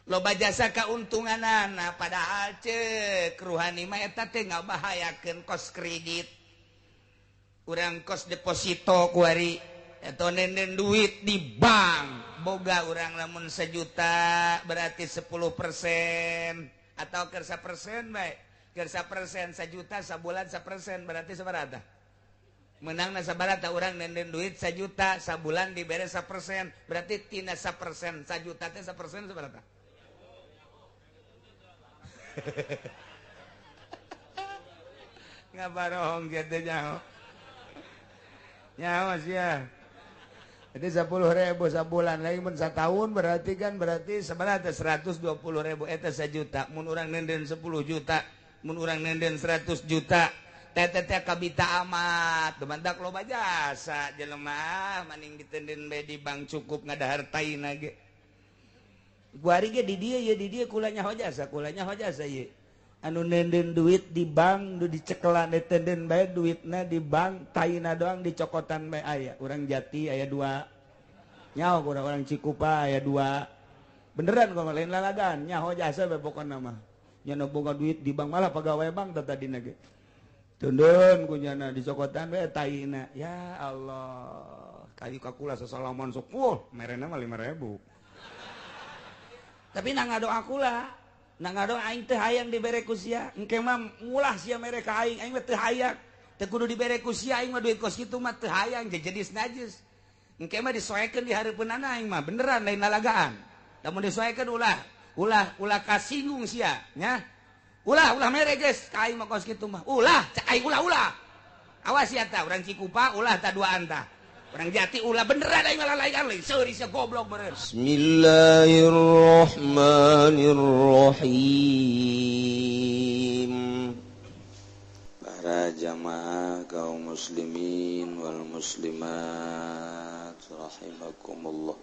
Loba jasa kauntunganana, padahal cek ruhani mah eta teh ngabahayakeun kos kredit. Urang kos deposito kuari atau nenden duit di bank. Boga urang lamun sejuta berarti 10% atau kersa persen baik. Kersa persen sejuta sabulan 1% berarti sabaraha? Menang sabarata orang nenden duit 1 juta sabulan dibere 1% berarti tina 1% 1 juta teh 1% sabaraha? Ngabarohong gitu nyaho nyaho sia. Jadi 10.000 sabulan lagi mun satahun berarti kan berarti sabaraha? 120.000 eta 1 juta. Mun urang nenden 10 juta, mun urang nenden 100 juta teh kabita amat mantak loba jasa jelema maning ditenden bae di bank cukup ngadahar taina ge. Kuari ge di dieu ye, di dieu kula nyaho jasa, kula nyaho jasa ye anu nenden duit di bank nu dicekelan, ditenden bae duitna di bank, taina doang dicokotan bae. Aya urang Jati aya dua nyaho, kurang orang Cikupa aya dua, beneran kok, lain lalagan, nyaho jasa bae pokona mah. Nya boga duit di bank malah pegawai bank tadi ge tundun kunyana dicokotan bae taina. Ya Allah, kali kakula sesalaman sok wah merena mah 5.000, tapi na ngadoa kula, na ngadoa aing teu hayang dibere ku sia, engke mah mulah sia mere ka aing, aing mah teu hayang, teu kudu dibere ku sia aing mah duit kos kitu mah teu hayang jadi najis. Engke mah disoekeun di hareupeunana aing mah, beneran lain lalagaan. Lamun disoekeun ulah ulah ulah kasinggung sia nya. Ulah ulah mere geus ka aing mah kos kitu mah. Ulah cak aing, ulah ulah. Awas ya ta urang Cikupa ulah ta dua anta. Urang Jati ulah, beneran aing malah lain seuri sia goblok bener. Bismillahirrahmanirrahim. Para jamaah kaum muslimin wal muslimat rahimakumullah.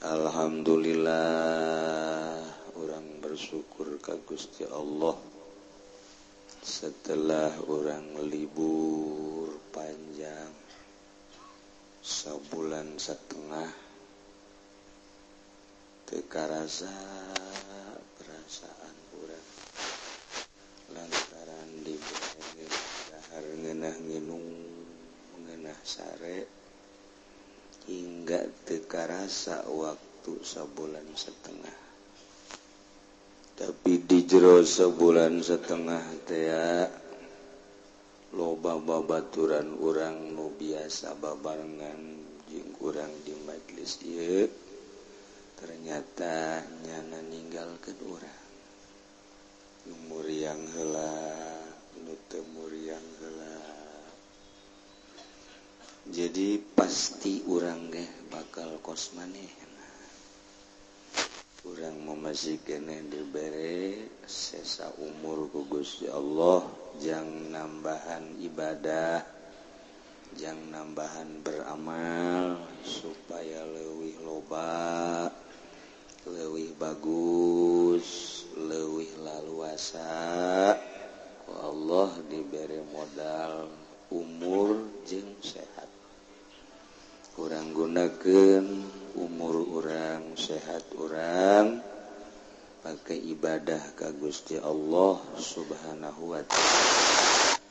Alhamdulillah, urang bersyukur ka Gusti Allah setelah urang libur panjang sabulan setengah, teu karasa perasaan urang lantaran dibere dahar ngeunah nginum, ngeunah sare, hingga teu karasa waktu sabulan setengah. Tapi di jero sebulan setengah teh loba babaturan urang nu biasa babarengan jeung urang di majelis ieu ternyata nyana ninggalkeun urang, nu muriang heula, nu teu muriang heula. Jadi pasti urang ge bakal kos manehna. Urang mau masih keneh dibere sesa umur ku Gusti Allah jang nambahan ibadah, jang nambahan beramal supaya leuwih loba, leuwih bagus, leuwih laluasa. Ku Allah dibere modal umur jeung sehat, kurang gunakeun umur urang, sehat urang pakai ibadah ka Gusti Allah Subhanahu wa ta'ala.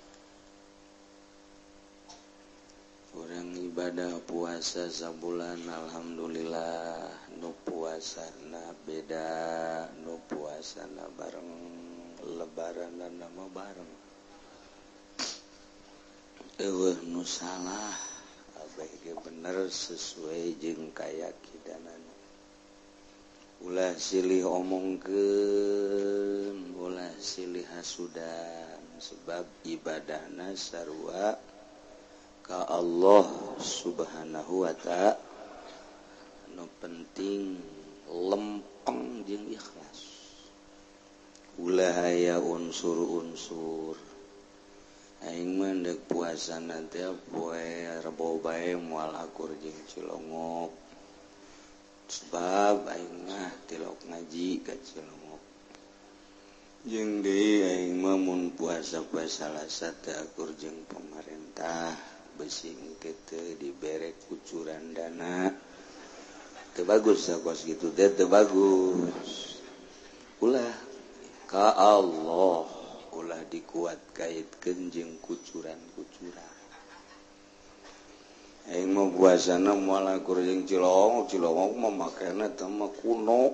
Urang ibadah puasa sabulan, alhamdulillah, nu puasana beda, nu puasana bareng, lebaran mah bareng, eueuh nu salah, kabeh ge bener sesuai jeung kayakinanana. Ulah silih omongkeun, ulah silih hasudan, sebab ibadahna sarua ka Allah Subhanahu wa ta'ala. Nu penting lempeng jeung ikhlas, ulah aya unsur-unsur. Aing mah deuk puasa nanti poe Rebo bae moal akur jeung Cilongok, sebab aing mah tilok ngaji ka Cilongok. Jeung deui aing mah mun puasa poe Salasa teu akur jeung pemerintah, bisi engke teu dibere kucuran dana. Teu bagus kos kitu teh, teu bagus. Ulah ka Allah, ulah dikuat kaitkeun jeung kucuran-kucuran. Aing mah puasana moal akur jeung Cilongok, Cilongok mah makena teh mah kuno.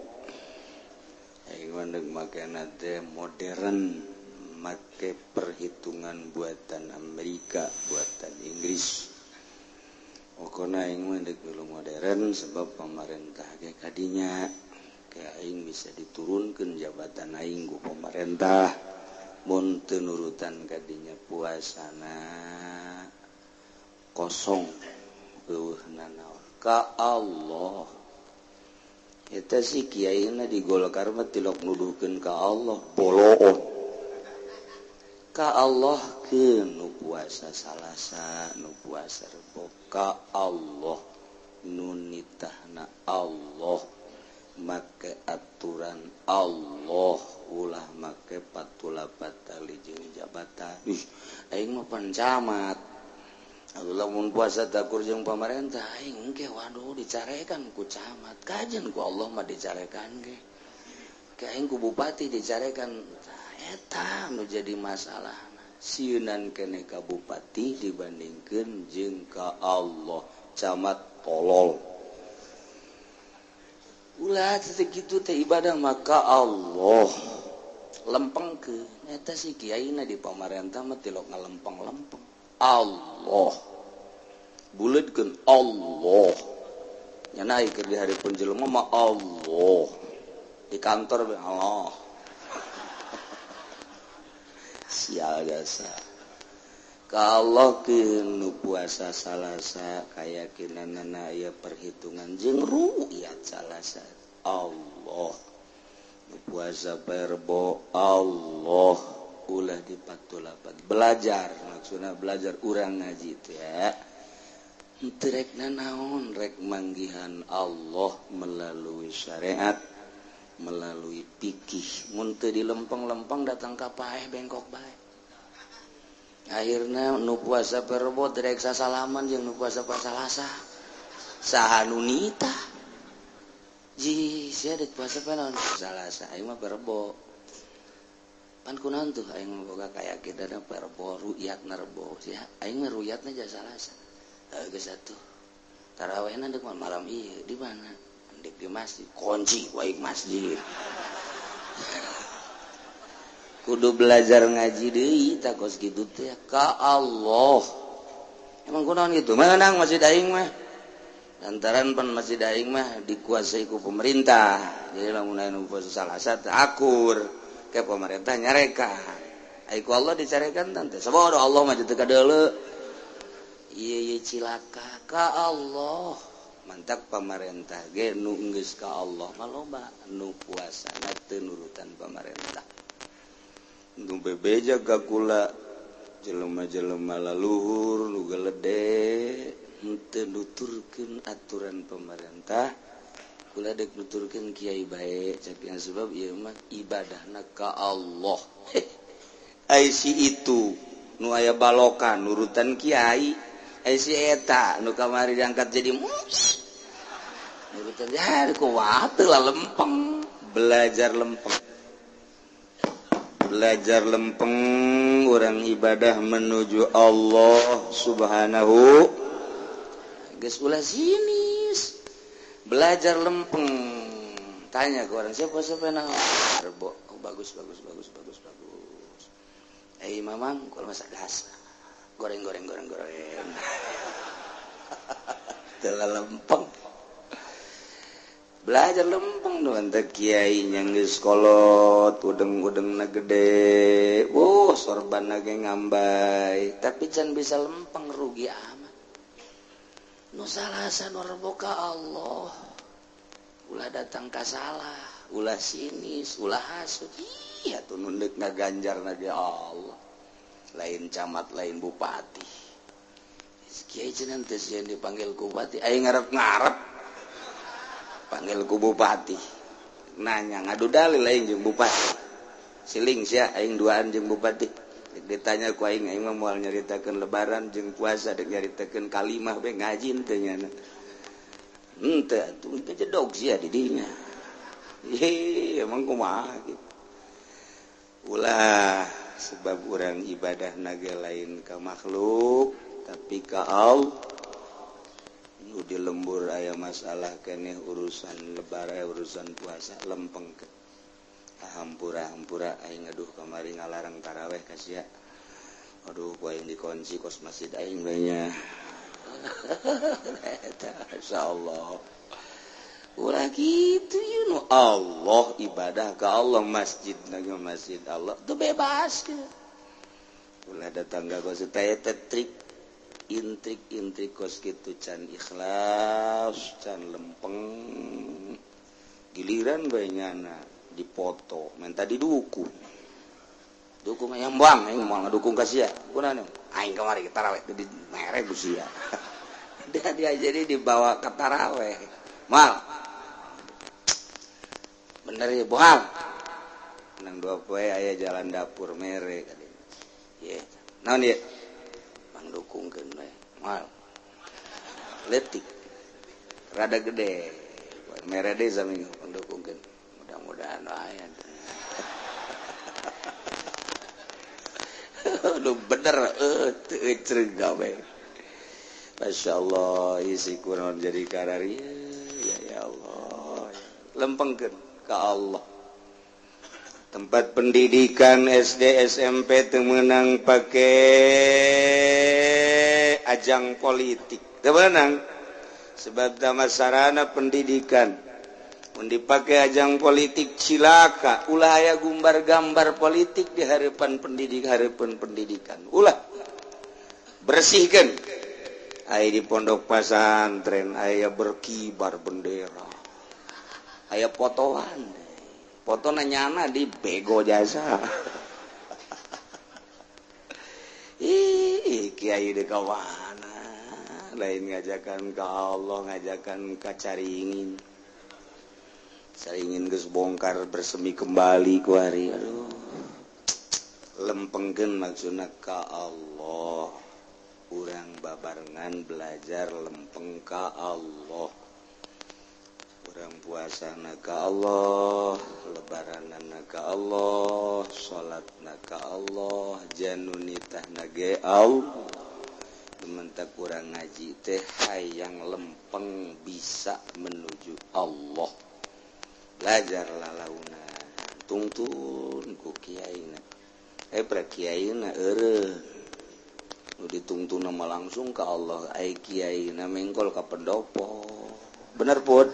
Aing mah deuk makena teh modern, make perhitungan buatan Amerika, buatan Inggris. Pokona aing mah deuk milu modern sebab pamarentah ge kadinya. Ke aing bisa diturunkeun jabatan aing ku pamarentah mun teu nurutan kadinya puasana kosong eueuh nanaon ka Allah. Eta si kiaina di Golkar mah tilok nuduhkeun ka Allah boloon. Ka Allah keun nu puasa Salasa, nu puasa Rebo, ka Allah nu nitahna Allah, make aturan Allah, ulah make patula patali jeung jabatan. Ih, aing mah pan camat. Lamun puasa takur jeung pamarentah aing ge waduh dicarekan ku camat. Kajen ku Allah mah dicarekan ge. Ke aing ku bupati dicarekan. Eta nu jadi masalah. Sieunan keneh ka bupati dibandingkeun jeung ka Allah, camat tolol. Ulah segitu teh ibadah maka Allah lempengkeun. Eta si kiaina di pamarentah mah tilok ngalempeng-lempeng. Allah buleudkeun Allah. Nya naik keur di hareupeun jelema mah Allah. Di kantor Allah. Sial jasa. Ka Allah keun nu puasa Salasa kayakinanana aya perhitungan jeung ru'yat Salasa. Allah. Nu puasa Rebo Allah. Ulah dipatulapat. Belajar maksudna belajar urang ngaji teh ya. Henteu rek nanaon, rek manggihan Allah melalui syariat, melalui pikih. Mun teu dilempeng-lempeng datang ka paeh bengkok bae. Akhirna nu puasa Rebo teu rek sasalaman jeung nu puasa Salasa. Saha nu nitah? Ji, sia deuk puasa naon? Salasa, aing mah Rebo. Pan kunaon tuh aing mah boga kayakinanna Rebo, ru'yatna Rebo sia. Aing mah ru'yatna ja Salasa. Geus atuh. Tarawehna deuk malam ieu di mana? Deuk di masjid, kunci wae masjid. Kudu belajar ngaji deui tah kos kitu teh ka Allah. Emang kunaon kitu? Meunang masjid aing mah. Lantaran pan masjid aing mah dikuasai ku pemerintah. Jadi lamun aya nu puasa Salasa teh akur ke pemerintah nyarekan. Ai ku Allah dicarekan teh. Sabodo Allah mah teu kadeuleu. Ieu ieu cilaka ka Allah. Mantak pamarentah ge nu geus ka Allah mah loba nu puasana teu nurutan pamarentah. Nu bebeja ka kula jelema-jelema laluhur nu gelede henteu nuturkeun aturan pemerintah. Kula deuk nuturkeun kiai bae cek yang sebab ieu mah ibadahna ka Allah. Ai si itu nu aya balokan nurutan kiai, ai si eta nu kamari diangkat jadi mus nurutan ya kuat lah lempeng. Belajar lempeng, belajar lempeng orang ibadah menuju Allah Subhanahu. Geus ulah sinis. Belajar lempeng. Tanya ke orang siapa siapa naon? Rebo. Oh, bagus bagus bagus bagus bagus. Eh mamang kalau masak gas. Goreng goreng goreng goreng. Telah lempeng. Belajar lempeng doang teh kiai nya geus kolot, udeng-udengna gede. Wuh, sorbanna ge ngambay, tapi can bisa lempeng rugi amat. Nu Salasa nu Rebo ka Allah. Ulah datang ka salah, ulah sinis, ulah hasud. Ih, atuh nu deuk ngaganjarna ge Allah. Lain camat, lain bupati. Kiai cenah teh sieun dipanggil ku bupati, aing ngarep-ngarep panggil ku bupati. Nanya ngadu dalil aing jeung bupati. Siling sia aing duaan jeung bupati. Ditanya ku aing, aing mah moal nyaritakeun lebaran jeung puasa, deuk nyaritakeun kalimah we ngaji teh nyana. Henteu atuh kejedog sia di dinya. Ih, emang kumaha gitu. Ulah sebab urang ibadah naga lain ka makhluk tapi ka Allah. Nu di lembur aya masalah keneh urusan lebaran urusan puasa lempeng ke. Hampura-hampura aing aduh kamari ngalarang taraweh ka sia. Aduh ku aing dikunci kos masjid aing bae nya. Insyaallah. Ulah gitu you know. Allah ibadah ke Allah masjid naga masjid Allah tuh bebas gitu. Ulah datang ka kos teh trik intrik-intrik kos kitu can ikhlas can lempeng giliran bae nyana dipoto minta didukung dukung yang buang aing moal ngadukung ka sia kunaon aing kamari taraweh di mere ku sia dia jadi dibawa ke taraweh mal bener ya bohang nang dua poe aya jalan dapur mere kadinya ye naon ieu pangdukungkeun we mal leutik rada gede mere deui saminggu pangdukungkeun mudah-mudahan aya lu bener teu ecreug gawe masyaallah isi kunaon jadi kararieu ya ya Allah lempengkeun ke Allah. Tempat pendidikan SD SMP teu meunang pake ajang politik teu meunang sebab tama sarana pendidikan mun dipake ajang politik cilaka ulah aya gumbar gambar politik di harapan pendidik harapan pendidikan ulah bersihkeun aya di pondok pesantren aya berkibar bendera aya fotoan foto nyana di bego jasa ih kiai di kawana lain ngajakan ke Allah ngajakan ka caringin caringin geus bongkar bersemi kembali ku hari aduh lempengkeun maksudna ka Allah urang babarengan belajar lempeng ka Allah urang puasana ka Allah, lebaranana ka Allah, salatna ka Allah, janunitahna ge Allah. Lumentak urang ngaji teh hayang lempeng bisa menuju Allah. Belajar lalauna, tungtun ku kiaina. Pra kiaina eureun. Nu ditungtun mah langsung ka Allah, ai kiaina mengkol ka pendopo. Bener pun.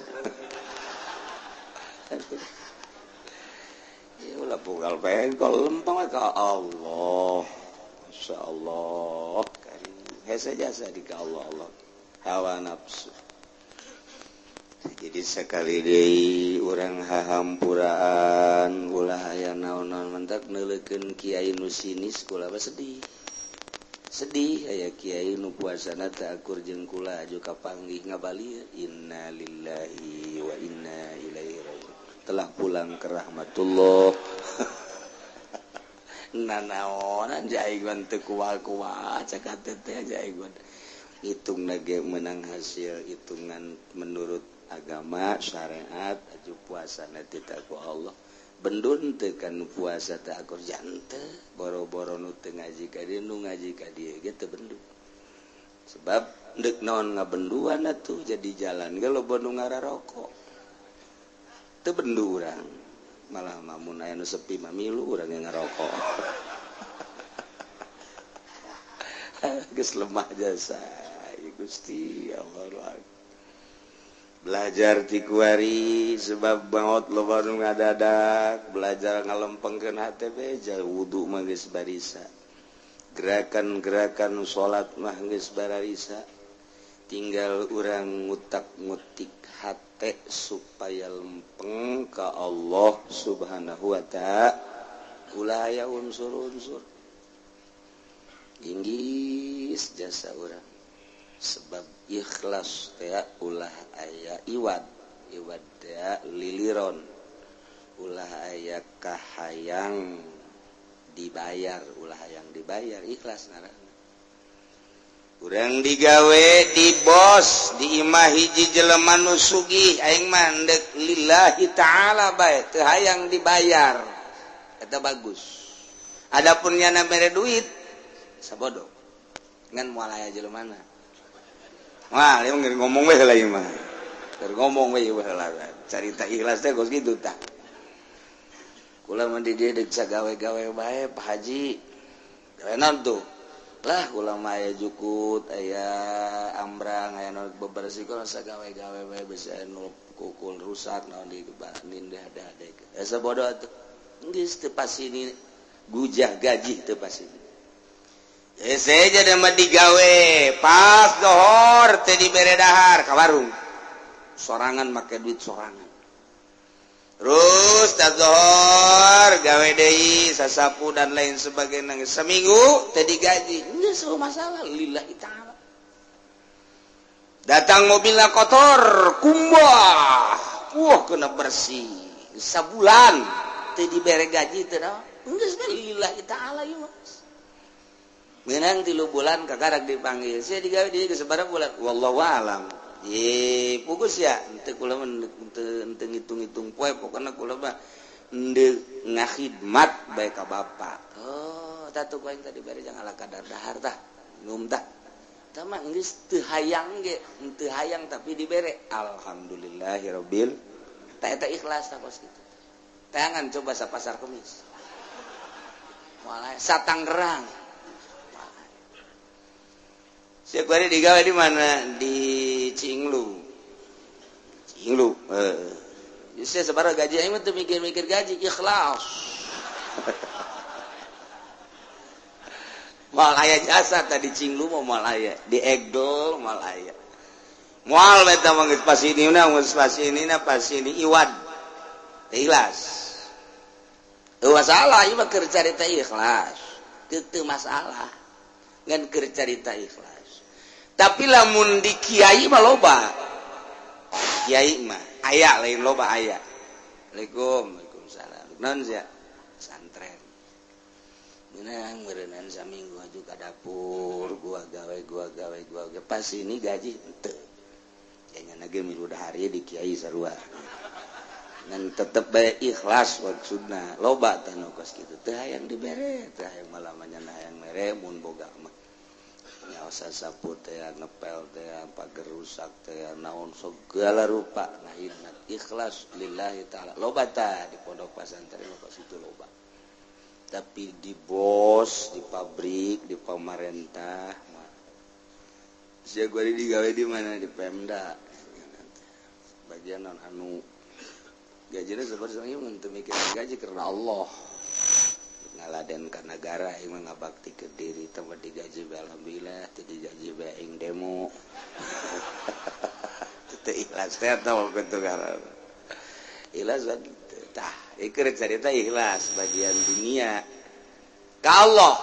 Ya ulah pugal pengkol lempeng ka Allah. Masyaallah. Hese jasa di ka Allah Allah. Hawa nafsu. Jadi sekali deui urang hahampuraan ulah aya naon-naon mentak neuleukeun kiai nu sinis kula mah sedih. Sedih aya kiai nu puasana teu akur jeung kula aju kapanggih ngabali inna lillahi wa inna ilaihi rajiun. Telah pulang ke rahmatullah. Nanaonan jaegan teu kual-kual cek teh jaegan. Hitung ge menang hasil hitungan menurut agama syariat aju puasana teu ku Allah. Bendun teu kan puasa teu akur jante boro-boro nu teu ngaji ka dieu nu ngaji ka dieu ge teu bendun. Sebab deuk naon ngabenduan atuh jadi jalan ge loba nu ngararokok. Teu bendu urang. Malah mamun aya nu sepi mah milu urang ge ngarokok. Geus lemah jasa Gusti Allah. Belajar ti kuari sebab maot loba nu ngadadak, belajar ngalempengkeun hate beja wudu mah geus barisa. Gerakan-gerakan salat mah geus bararisa. Tinggal urang ngutak-ngutik hate supaya lempeng ka Allah Subhanahu wa ta'ala. Ulah aya unsur-unsur. Inggis jasa urang. Sebab ikhlas teh ulah aya iwad, iwad teh liliron, ulah aya kahayang dibayar, ulah hayang dibayar ikhlas ngaranna. Urang digawe di bos di imah hiji jelema nu sugih, aing mah ndek lillahi ta'ala bae, teu hayang dibayar, eta bagus. Adapun nyana mere duit sabodo ngan moal aya jelemana. Wah, ieu ngomong we heula ieu mah. Keur ngomong we heula. Carita ikhlas teh geus kitu tah. Kula mah di dieu deuk sagawe-gawe bae, Pak Haji. Gawe naon tuh? Lah kula mah aya jukut, aya ambrang, aya nu bebersih, kula sagawe-gawe bae bisa nu kukul rusak naon di nindah deh. Asa bodoh atuh. Geus teu pasini gujah gaji teu pasini. Hese jadi mah digawe pas dohor teh dibere dahar ka warung. Sorangan make duit sorangan. Terus dohor gawe deui sasapu dan lain sebagainya, seminggu teh digaji. Geus masalah lillahi ta'ala. Datang mobilnya kotor, kumbah. Wah, kena bersih. Sabulan teh dibere gaji teh naon? Geus lillahi ta'ala ieu mah. Menang 3 bulan kakarak dipanggil. Saya digawe di sabaraha bulan? Wallahu alam. Ye, pugus ya, henteu kula mah henteu ngitung-ngitung poe, pokona kula mah henteu ngakhidmat bae ka bapak. Oh, tatu ku aing tadi bere jangan ala kadar dahar tah. Ngum tah. Tah mah geus teu hayang ge, henteu hayang tapi dibere. Alhamdulillahirabbil. Tah eta ikhlas tah kos kitu. Tayangan coba sa Pasar Kemis. Moal sa Tangerang. Siap hari digawe di mana? Di Cinglu. Cinglu. Saya sabaraha gaji aing mah teu mikir-mikir gaji, ikhlas. Moal aya jasa tadi Cinglu mah moal aya, di Egel moal aya. Moal eta mah geus pasinina, geus pasinina, pasini iwad. Teu ikhlas. Teu masalah ieu mah keur carita ikhlas. Teu masalah. Ngan keur carita ikhlas. Tapi lamun di kiai mah loba. Kiai mah aya lain loba aya. Assalamualaikum, waalaikumsalam. Naon sia? Santren. Meunang meureunnan saminggu aju ka dapur, gua gawe gua gawe gua gawe. Pas ini gaji henteu. Nya ge milu dahar di kiai sarua. Ngan tetep bae ikhlas maksudna. Loba tah nu kos kitu. Teu hayang dibere, teu hayang malamanya hayang mere mun boga mah. Nyaosa sapu teh ngepel teh pager rusak teh naon segala rupa ngahidmat ikhlas lillahi ta'ala. Loba tah di pondok pesantren kos itu loba. Tapi di bos, di pabrik, di pemerintah mah. Sia gua digawe di mana? Di Pemda. Bagian non anu gajina sebenarnya mun teu mikir gaji karena Allah. Ngaladen ka negara aing mah ngabakti ke diri tempat digaji bae alhamdulillah, teu digaji bae aing demo. Teu ikhlas teh eta mah kitu ngaranna. Ikhlas tah, ieu carita ikhlas bagian dunia. Ka Allah.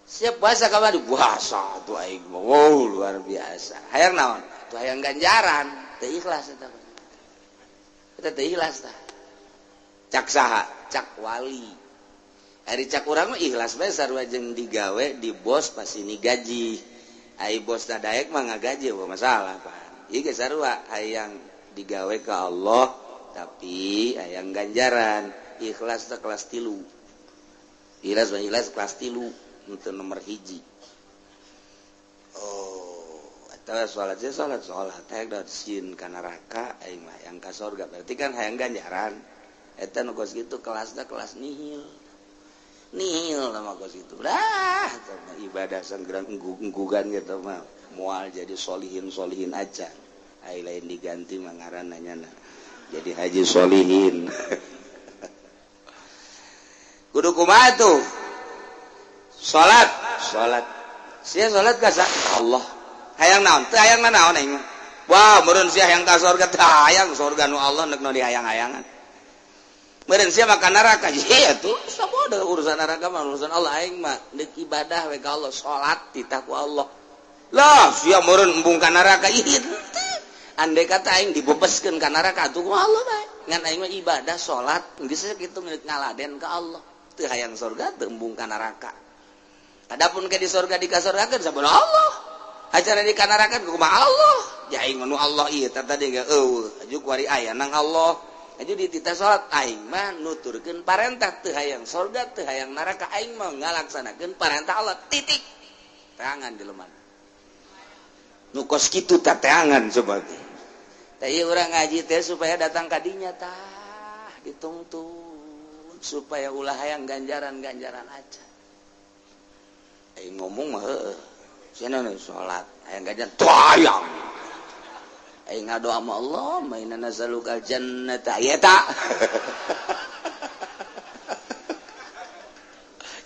Siap puasa ka mah puasa tuh aing mah. Wow, luar biasa. Hayang naon? Tuh hayang ganjaran, teu ikhlas eta mah. Eta teu ikhlas tah. Cak saha? Cak wali. Ari cak urang mah ikhlas bae sarua jeung digawe di bos pasini gaji. Ai bos da daek mah ngagaji eueuh masalah pan. Ieu ge sarua hayang digawe ka Allah tapi hayang ganjaran. Ikhlas teh kelas 3. Ikhlas mah ikhlas kelas 3 henteu nomor 1. Oh, eta salat salat salat hayang da sieun ka neraka aing mah hayang ka sorga. Berarti kan hayang ganjaran. Eta nu kos kitu kelasna kelas nihil. Nihil mah kos kitu. Lah, ibadah sanggeran enggugan gitu mah moal jadi solihin-solihin aja. Ai lain diganti mah ngaranna nyana. Jadi haji solihin. Kudu kumaha tuh? Salat, salat. Sia salat ka Allah. Hayang naon? Teu hayang naon aing mah. Wah, meureun sia hayang ka sorga teu hayang sorga nu Allah neuk nu dihayang-hayangan. Meureun sia mah ka neraka. Ieu tuh sabodo urusan neraka mah urusan Allah aing mah deuk ibadah we ka Allah, salat titah ku Allah. Lah, sia meureun embung ka neraka. Ih, andai kata aing dibebaskeun ka neraka atuh ku Allah bae. Ngan aing mah ibadah salat geus kitu ngaladen ka Allah. Teu hayang sorga teu embung ka neraka. Adapun ke di surga dikasorgakeun sabun Allah. Acara di kanarakan kumaha Allah. Ya aing nu Allah ieu tah tadi ge eueuh aju kuari aya nang Allah. Aju dititah salat aing mah nuturkeun parentah teu hayang surga teu hayang neraka aing mah ngalaksanakeun parentah Allah titik. Teangan di lemah. Nu kos kitu tah teangan coba teh. Tah ieu urang ngaji teh supaya datang ka dinya tah ditungtun supaya ulah hayang ganjaran-ganjaran aja. Aing ngomong mah heueuh. Cenah salat hayang ganjaran teu hayang. Aing ngadoa ma Allah mainna nasalukal jannata ya ta.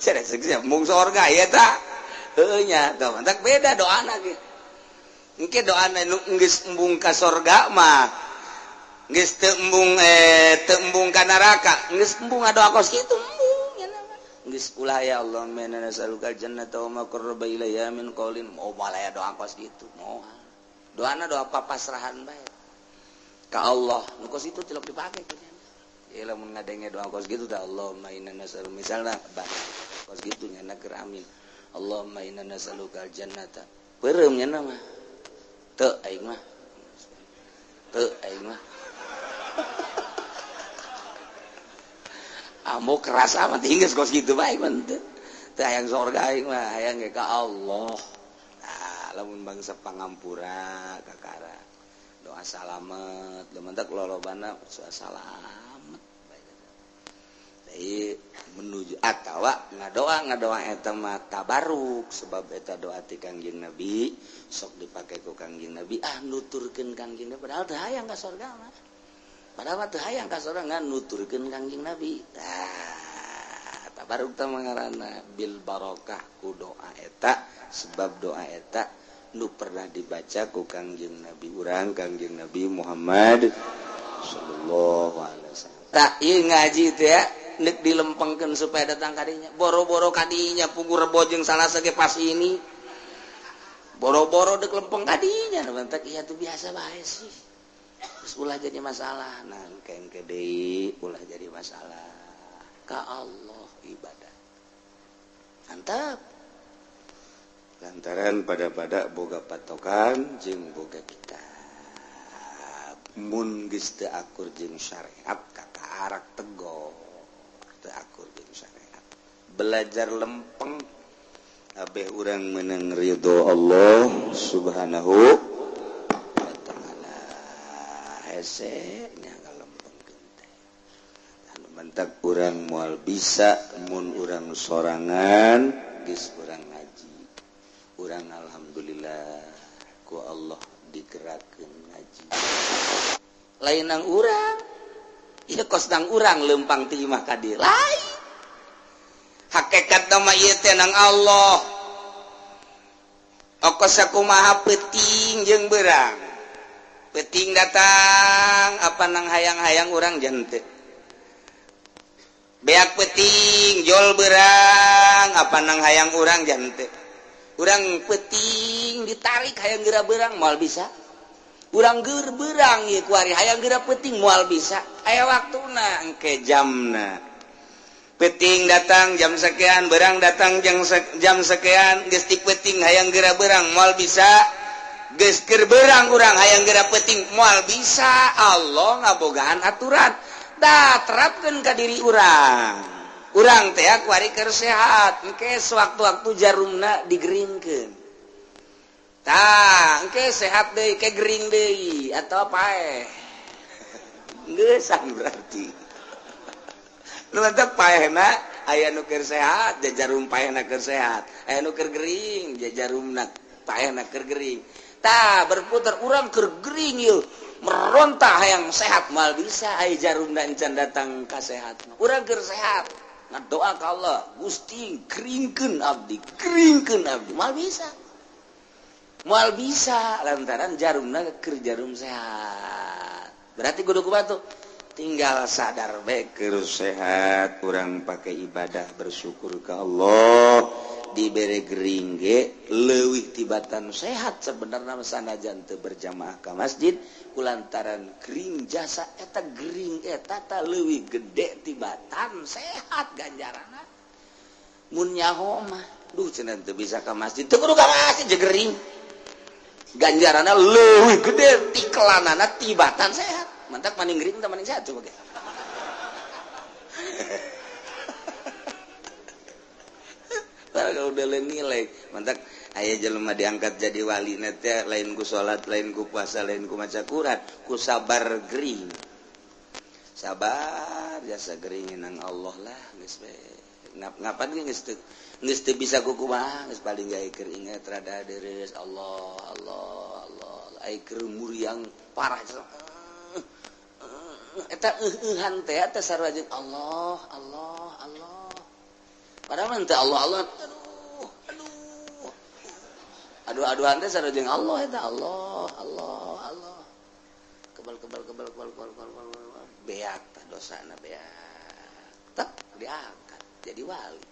Cenah seueur mung sorga ya ta. Heueuh nya tah mantak beda doana ge. Engke doana nu geus embung ka sorga mah geus teu embung teu embung ka neraka, geus embung ngadoa kos kitu embung nya mah. Geus ulah ya Allah mainna nasalukal jannata wa ma qarraba ilaiha min qaulin moal aya doa kos kitu moal. Doana doa papasrahan bae ka Allah. Nu kos itu tilok dipake ku nya. Ieu lamun ngadenge doa kos kitu tah Allahumma inna nas'aluka misalna bah kos kitu nya keur amin. Allahumma inna nas'aluka al-jannata. Peureum nya mah. Teu aing mah. Teu aing mah. Ambo keras amat geus kos kitu bae mah teu. Teu hayang sorga aing mah, hayang ge ka Allah. Lamun bangsa pangampura kakara doa salamet lumantak lolobana doa salamet deui menuju atawa ngadoa eta mah tabaruk sebab eta doa ti Kangjeng Nabi sok dipake ku Kangjeng Nabi ah nuturkeun Kangjeng Nabi padahal teu hayang ka sorga mah padahal mah teu hayang ka sorga ngan nuturkeun Kangjeng Nabi tah tabaruk teh ngaranna bil barokah ku doa eta sebab doa eta nu pernah dibaca ku Kangjeng Nabi urang Kangjeng Nabi Muhammad sallallahu alaihi wasallam. Tak ieu ngaji teh ya nek dilempengkeun supaya datang kadinya boro-boro kadinya pugu rebo jeung salasa ge pas ini boro-boro dek lempeng kadinya mantak ieu tuh biasa bae sih. Terus ulah jadi masalah nah engke deui ulah jadi masalah ka Allah ibadah. Mantap. Lantaran pada-pada boga patokan jeung boga kitab mun geus teu akur jeung syariat kakarak tegor teu akur jeung syariat belajar lempeng abeh urang meunang ridho Allah subhanahu wa ta'ala hese nya ngalempengkeun teh anu mantak urang moal bisa mun urang sorangan geus urang ngaji urang alhamdulillah ku Allah digerakkeun ngaji lain nang urang ieu kos nang urang lempang ti imah ka dieu lain hakikat mah ieu teh nang Allah okos sakumaha peuting jeung beurang peuting datang apa nang hayang-hayang urang jente beak peuting jol beurang apa nang hayang urang jente urang peuting ditarik hayang geura beurang moal bisa urang geur beurang ieu kuari hayang geura peuting moal bisa aya waktuna engke jamna peuting datang jam sekian beurang datang jam sekian geus ti peuting hayang geura beurang moal bisa geus keur beurang urang hayang geura peuting moal bisa Allah ngabogaan aturan dah terapkeun ka diri urang urang teh kuari keur sehat engke sewaktu-waktu jarumna digeringkeun tah engke sehat deui ke gering deui atau paeh geusan berarti nu mantap paehna aya nu keur sehat jarum paehna keur sehat aya nu keur gering jarumna paehna keur gering tah berputar urang keur gering ieu meronta hayang sehat moal bisa aya jarumna encan datang ka sehat urang keur sehat ngadoa ka Allah Gusti geringkeun abdi moal bisa lantaran jarumna keur jarum sehat berarti kudu kumaha tuh tinggal sadar bae keur sehat urang pake ibadah bersyukur ka Allah dibere gering ge leuwih tibatan sehat sebenarna sanajan teu berjamaah ka masjid kulantaran gering jasa eta gering eta ta leuwih gede tibatan sehat ganjaranna mun nyaho mah. Duh cenah teu bisa ka masjid. Teu kudu ka masjid jegering. Ganjaranna leuwih gede tikelanana tibatan sehat. Mantak maning gering teh maning sehat coba ge. Kalau udah nilai, mantak aya jelema diangkat jadi wali teh lain ku salat, lain ku puasa, lain ku maca Quran, ku sabar gering. Sabar jasa gering nang Allah lah geus we. Ngapan ge geus teu bisa ku kumaha, geus paling gae keur inget rada deres Allah Allah Allah. Ai keur muriang parah eta eueuhan teh eta sarua jeung Allah Allah Allah. Padahal teh Allah Allah aduh aduh aduh-aduhan teh sarua jeung Allah eta Allah Allah Allah. Kebal kebal kebal kebal kebal kebal beak tah dosana beak. Tep diangkat jadi wali.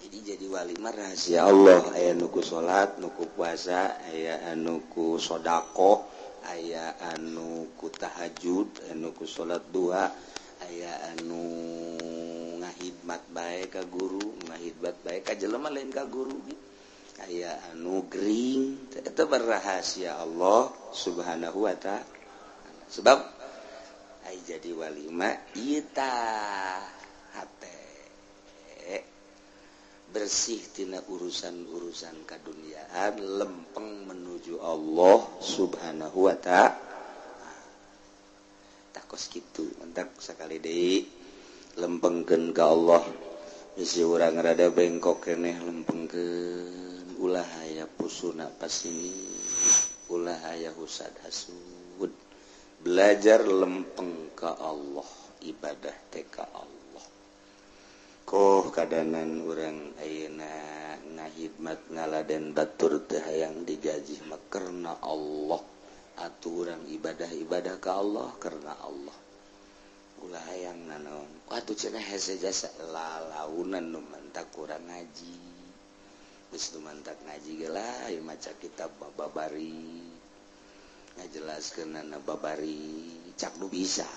Jadi wali mah rahasia Allah, aya nu ku salat, nu ku puasa, aya anu ku sedekah, aya anu ku tahajud, anu ku salat duha, aya anu ngahidmat bae ka guru, ngahidmat bae ka jelema lain ka guru. Aya anu gering, eta rahasia Allah Subhanahu wa ta'ala. Sebab ai jadi wali mah ieu tah hate bersih tina urusan-urusan kaduniaan, lempeng menuju Allah Subhanahu wa ta'ala. Takos kitu, mentak sakali deui lempengkeun ka Allah. Bisi urang rada bengkok keneh lempengkeun, ulah aya pusuna pasini, ulah aya husad hasud. Belajar lempeng ka Allah, ibadah teh ka Allah. Koh kadanan urang ayeuna ngahidmat ngaladen batur teh hayang digaji mah karena Allah. Atuh urang ibadah-ibadah ka Allah karena Allah. Ulah hayang nanaon. Atuh cenah hese jasa lalaunan nu mantak urang ngaji. Geus nu mantak ngaji ge lah ieu maca kitab babari. Ngajelaskeunana babari cak nu bisa.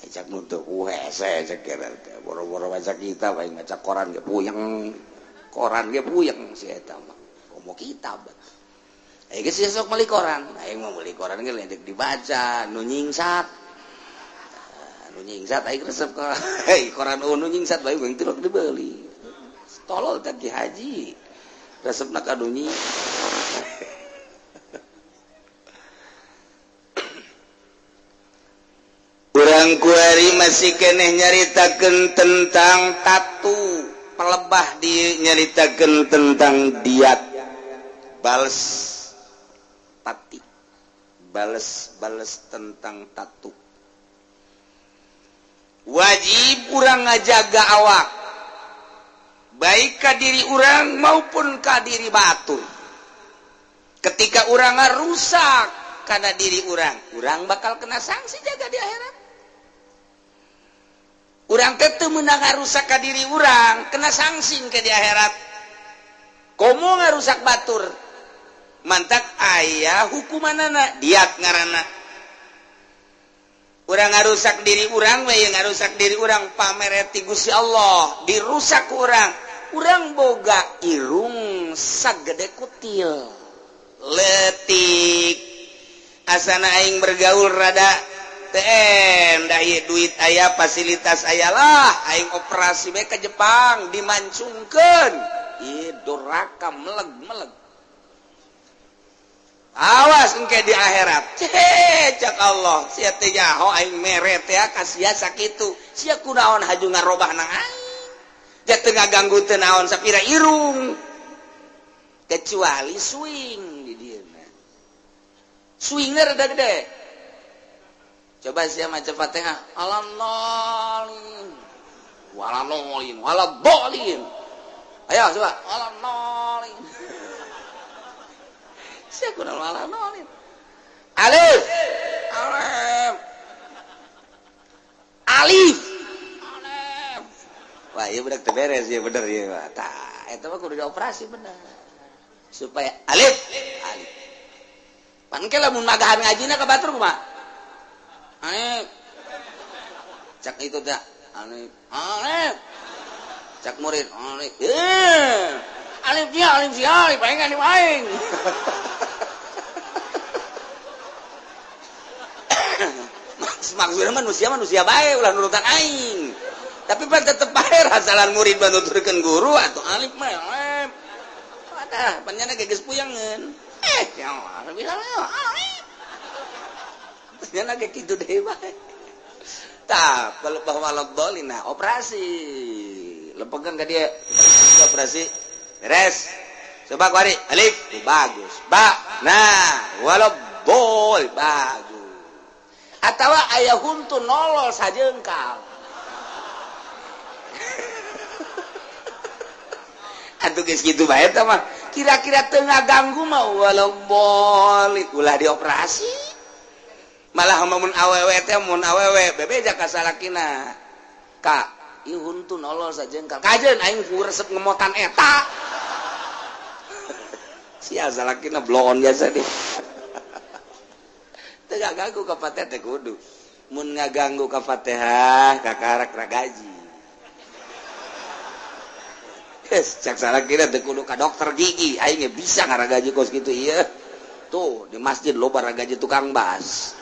Cak nu teu hese cek teh boro-boro maca kitab aing maca koran ge puyeng. Koran ge puyeng si eta mah. Komo kitab. Aing geus sok meuli koran, aing mah meuli koran ge lain dibaca nu nyingsat. Nu nyingsat aing resep koran. Koran nu nyingsat bae jeung teu dibeli. Tolol teh Ki Haji. Resepna ka nu Urang kuari masih keneh nyaritakeun tentang tatu pelebah di nyaritakeun tentang diat bales pati bales bales tentang tatu. Wajib urang ngajaga awak baik ka diri urang maupun ka diri batur. Ketika urang ngarusak karena diri urang, urang bakal kena sanksi jaga di akhirat. Urang teh teu meunang ngarusak ka diri urang, kena sanksi ke di akhirat. Komo ngarusak batur, mantak aya hukumanana, diat ngaranna. Urang ngarusak diri urang we ngarusak diri urang pamere ti Gusti Allah, dirusak ku urang. Urang boga irung sagede kutil. Letik asana aing bergaul rada TM dah ieu duit aya fasilitas aya lah aing operasi bae ke Jepang dimancungkeun ieu doraka meleg-meleg. Awas engke di akhirat. Cek Allah sia teh nyaho aing mere teh ka sia sakitu. Sia kunaon haju ngarobah nang aing. Ja teu ngaganggu teu naon sapira irung. Kecuali swing di dieu. Swingnya rada gede. Coba sia maca Fatihah. Alanolin. Walanolin, waladolin. Ayo coba alanolin. Sia kunaon alanolin. Alif. Alif. Alif. Alif. Wah, ieu budak teu beres ieu bener ieu. Tah, eta mah kudu dioperasi bener. Supaya alif, alif. Pan ke lamun magahan ngajina ka batur kumaha? Alif. Cak itu teh alif. Alif. Cak murid alif. Alif dia alif si alif aing alif aing. Maksudnya manusia bae ulah nurutan aing. Tapi pan tetep bae rasalan murid banuturkeun guru atuh alif mah alif. Wadah, panjana ge geus puyangeun. Ya Allah, bisa alif. Nyana ge kitu deui bae. Tah, kalau bahwa ladolina operasi. Lempegan ka dia operasi. Beres. Coba kuari alif bagus. Ba. Nah, waladol bagus. Atawa aya huntu nolol sajengkal. Atuh geus kitu bae tah mah. Kira-kira teu ngaganggu mah waladol ulah dioperasi. Malah mun awewe teh mun awewe bebeja ka salakina. Ka, ieu huntu nolol sajengkal. Kajeun aing ku resep ngemotan eta. Sia salakina bloon biasa deh. Teu ngaganggu ka Fatihah teh kudu. Mun ngaganggu ka Fatihah kakarak ragaji. Geus cak salakina teh kudu ka dokter gigi, aing ge bisa ngaragaji kos kitu ieu. Tuh di masjid loba ragaji tukang bas.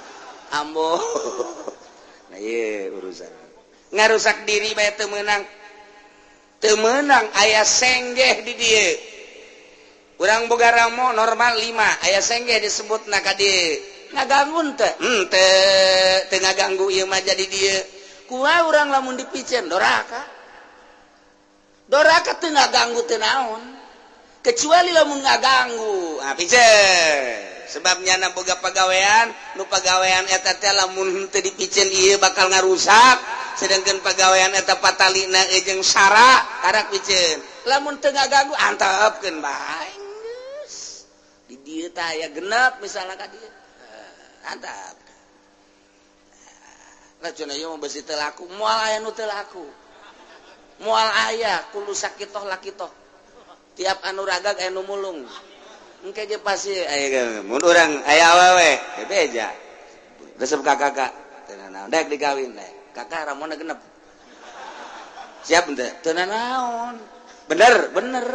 Ambo. Nah ieu urusan. Ngarusak diri bae teu meunang. Teu meunang aya senggeh di dieu. Urang boga ramo normal 5, aya senggeh disebutna ka dieu. Ngaganggu teu? Henteu, teu ngaganggu ieu mah jadi dieu. Kumaha urang lamun dipicen doraka. Doraka teu ngaganggu teu naon. Kecuali lamun ngaganggu, ah picen. Sebabnya na boga pagawean, nu pagawean eta teh lamun henteu dipicen ieu bakal ngarusak, sedangkan pagawean eta patalina jeung sara karak picen. Lamun teu ngaganggu antepkeun bae geus. Di dieu teh aya genep misalna ka dieu. Antap. Lah cenah ieu mah besi teu laku, moal aya nu teu laku. Moal aya kudu sakitoh lakitoh. Tiap anu ragag aya nu mulung. Engke ge pasti aya mun urang aya awewe bebeja. Resep ka kakak teu nanaon dek dikawin dek. Kakak ramona genep. Siap henteu? Teu nanaon. Bener, bener.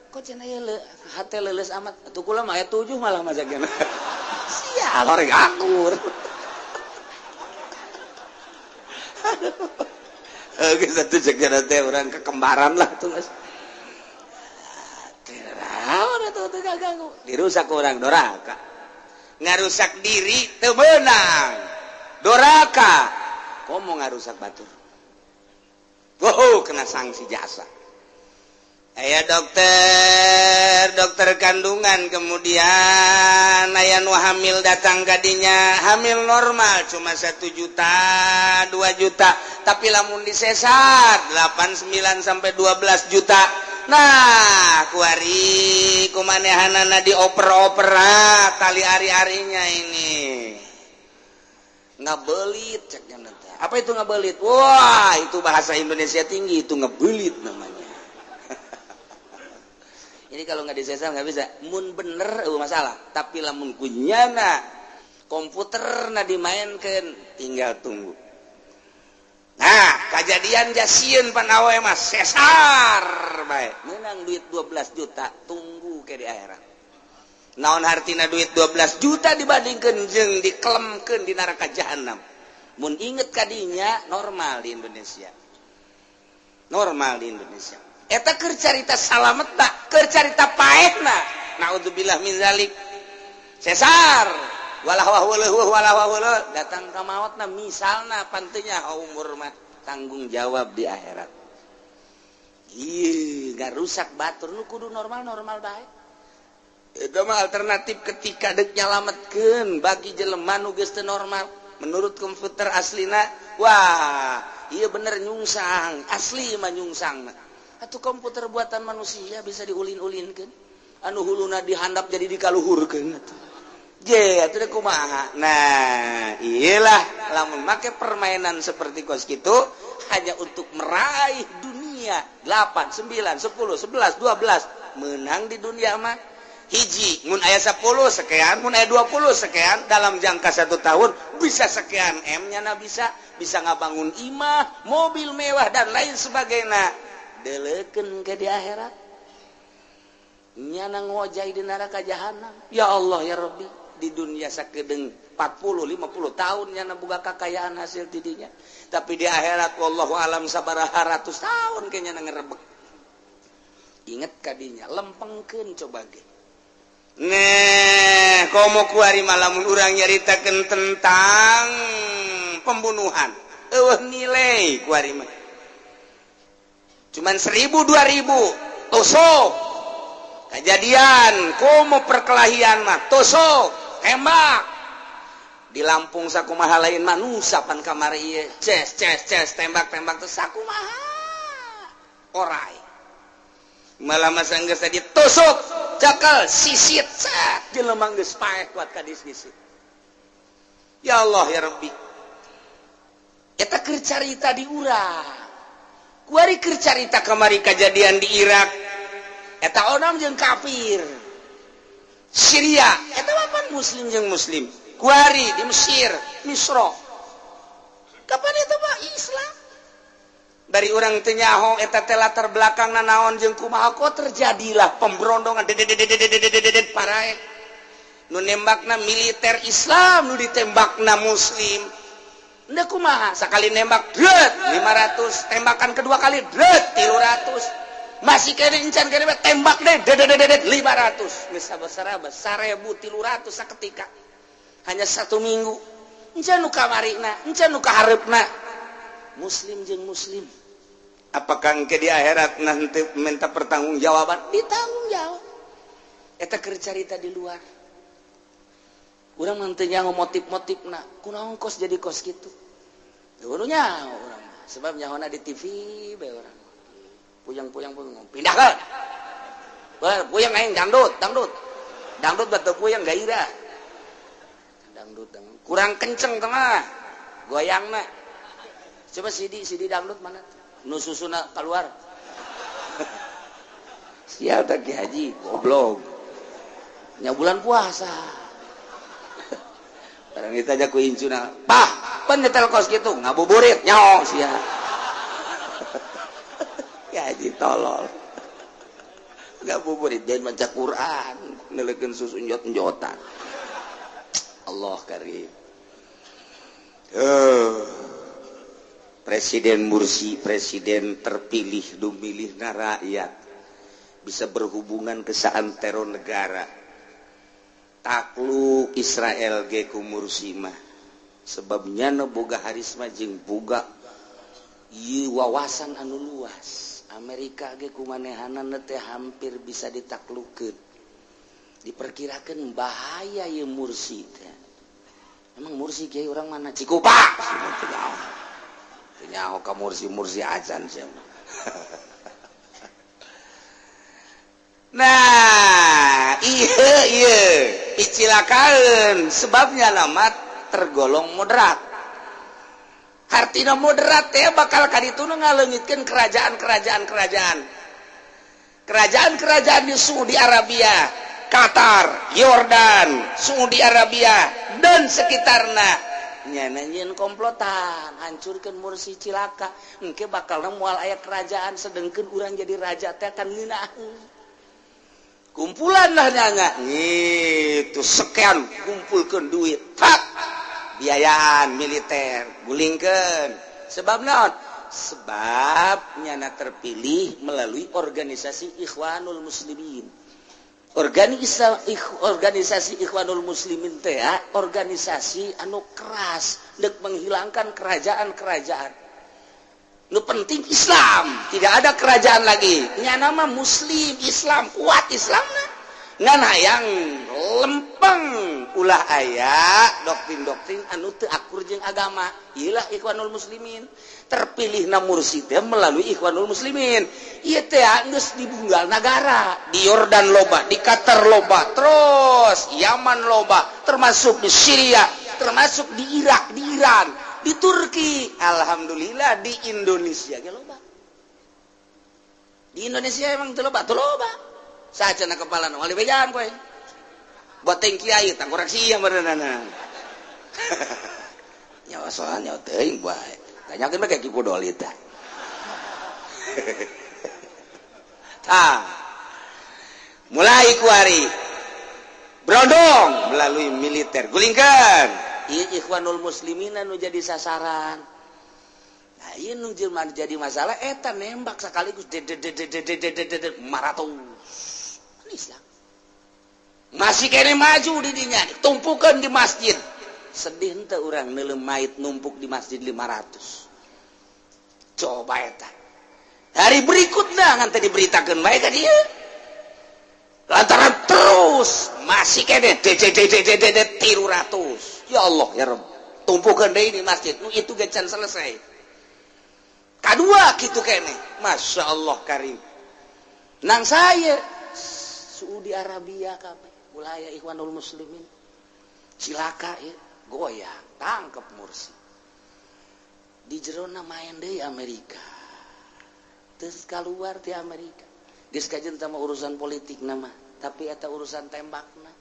Kok cenah ieu hate leuleus amat. Atuh kula mah aya 7 malah majakna. Sial orang akur. Aduh. Geus atuh cek teh urang kekembaran lah tuh geus. Dirusak orang doraka. Ngarusak diri teu meunang. Doraka. Komo ngarusak batur. Wow, kena sanksi jasa. Aya dokter, dokter kandungan kemudian aya nu hamil datang kadinya, hamil normal cuma 1 juta, 2 juta, tapi lamun disesar 8, 9 sampai 12 juta. Nah, kuari kumanehanana dioper-opera tali ari-arinya ini. Ngabelit ceknya nanti. Apa itu ngabelit? Wah, itu bahasa Indonesia tinggi, itu ngebelit namanya. Ini kalau nggak disesar nggak bisa. Mun bener masalah, tapi lamun kunyana komputer na dimainkan, tinggal tunggu. Nah, kejadian jasieun pan awe mah sesar bae. Menang duit 12 juta, tunggu ke di akhirat. Naon hartina duit 12 juta dibandingkeun jeung dikelemkeun di neraka jahanam. Mun inget kadinya normal di Indonesia. Normal di Indonesia. Eta keur carita salametna, keur carita paehna. Naudzubillah min zalik. Sesar walah wah weuh walah wah weuh datang ka maotna misalna pantenya umur mah tanggung jawab di akhirat. Ih, ngarusak batur nu kudu normal-normal bae. Itu mah alternatif ketika dek nyalametkeun bagi jelema nu geus teu normal. Menurut komputer aslina, wah, ieu bener nyungsang, asli mah nyungsang. Atuh komputer buatan manusia bisa diulin-ulinkeun. Anu huluna dihandap jadi dikaluhurkeun atuh. Je, atuh kumaha. Nah, iyalah lamun make permainan seperti kos kitu hanya untuk meraih dunia 8, 9, 10, 11, 12 menang di dunia mah. Hiji mun aya 10 sekian, mun aya 20 sekian, dalam jangka 1 tahun bisa sekian M nya na bisa ngabangun imah, mobil mewah dan lain sebagainya. Deleukeun ke di akhirat. Nyana ngojay di neraka jahanam. Ya Allah ya Rabbi, di dunia sakedeung 40 50 tahun nyana boga kakayaan hasil tidinya. Tapi di akhirat wallahu alam sabaraha ratus tahun ke nyana ngerebek. Inget kadinya, lempengkeun coba ge. Neh, komo kuari malamun urang nyaritakeun tentang pembunuhan. Eueuh nilai kuari mah. Cuman 1000 2000 tusuk. Kejadian komo perkelahian mah tusuk, tembak. Di Lampung sakumaha lain manusia pan kamari ieu. Ces ces ces tembak-tembak teh sakumaha. Orai. Malah masa geus tadi tusuk, cakal sisit cet jelema geus paeh kuat ka disis. Ya Allah ya Rabbi. Eta keur carita di urang. Kuari keur carita kamari kajadian di Irak. Eta onam jeung kafir. Syria eta mah pan muslim jeung muslim. Kuari di Mesir, Misro. Kapan itu mah Islam? Dari orang teu nyaho eta teh latar belakang nanaon jeung kumaha kok terjadilah pemberondongan dedededededededet parae. Nu nembakna militer Islam, nu ditembakna muslim. Ndeu kumaha sakali nembak dret 500, tembakan kedua kali dret 300. Masih kene encan kene tembak deh dededededet 500. Geus sabaraha 1300 saketika. Hanya satu minggu. Encan nu kamarina, encan nu kahareupna. Muslim jeung muslim. Apakah engke di akhirat nanti minta pertanggungjawaban? Ditanggung jawab. Eta keur carita di luar. Urang mah teu nyaho motif-motifna. Kunaon kos jadi kos kitu? Teu nyaho urang mah. Sebab nyahona di TV bae urang. Puyang-puyang puyang pindahkeun. Wah, puyang aing dangdut, dangdut. Dangdut batu puyang gairah. Dangdut, dangdut. Kurang kenceng tengah. Goyangna. Coba CD, CD dangdut mana? Nu susuna keluar. Sial tak Ki Haji, goblok. Nya bulan puasa. Barang ditanya ku incuna, "Pah, pan nyetel kos kitu, ngabuburit nyaho sia." Ki Haji tolol. Ngabuburit jangan baca Quran, neleukeun susu njot-njotan. Allah karim. Presiden Mursi, presiden terpilih, dumilihna rakyat, bisa berhubungan ke saantero negara. Takluk Israel ge ku Mursi mah. Sebabnya nu boga harisma jeung boga ieu wawasan anu luas. Amerika ge kumanehanana teh hampir bisa ditaklukeun. Diperkirakan bahaya ieu Mursi teh. Emang Mursi kiai urang mana? Cikupa. Nyaho ka Mursi-Mursi acan sia. Nah, iya iya dicilakaeun sebabnya lama tergolong moderat. Hartina moderat teh bakal kaditu nu ngaleungitkeun kerajaan-kerajaan kerajaan. Kerajaan-kerajaan di Saudi Arabia, Qatar, Yordan, Saudi Arabia dan sekitarna. Nyana nyieun komplotan, hancurkeun Mursi cilaka. Engke bakalna moal aya kerajaan sedengkeun urang jadi raja teh kan ngeunaheun. Kumpulan lah nyana gitu sekian kumpulkeun duit. Tak biayaan militer gulingkeun. Sebab naon? Sebab nyana terpilih melalui organisasi Ikhwanul Muslimin. Organisasi Ikhwanul Muslimin teh organisasi anu keras dek menghilangkan kerajaan-kerajaan. Nu penting Islam, tidak ada kerajaan lagi. Nyana mah Muslim, Islam, kuat Islamna. Ngan hayang lempeng ulah aya doktrin-doktrin anu teu akur jeung agama. Ieulah Ikhwanul Muslimin. Terpilihna Mursi teh melalui Ikhwanul Muslimin. Ieu teh geus dibunggal nagara. Di Yordan loba, di Qatar loba, terus Yaman loba, termasuk di Syria, termasuk di Irak, di Iran, di Turki. Alhamdulillah di Indonesia ge loba. Di Indonesia emang teu loba, teu loba. Saja na kepala nu bejaan koe. Buat teng kiai tangkorak sia beunana. Nyawa soalnya teuing bae. Tanyakeun bae ka Ki Pudoli tah. Tah, mulai kuari brodong melalui militer gulingkan. Ieu Ikhwanul Muslimin nu jadi sasaran. Nah, ieu nu jadi masalah eta nembak sekaligus maratus. Islam masih kene maju di dinya, tumpukan di masjid. Sedih henteu urang neuleuh mayit numpuk di masjid 500. Coba eta. Hari berikutnya ngan teh diberitakeun bae ka dieu. Lantaran terus masih kene DD 300. Ya Allah ya Rabb. Tumpukan deui di masjid. Nu itu ge can selesai. Kadua kitu kene. Masya Allah karim. Nang saya Saudi Arabia kabeh wilayah Ikhwanul Muslimin cilaka ya, goyang tangkep Mursi di jerona main deui Amerika terus keluar di Amerika geus kajen sama urusan politik nama tapi eta urusan tembakna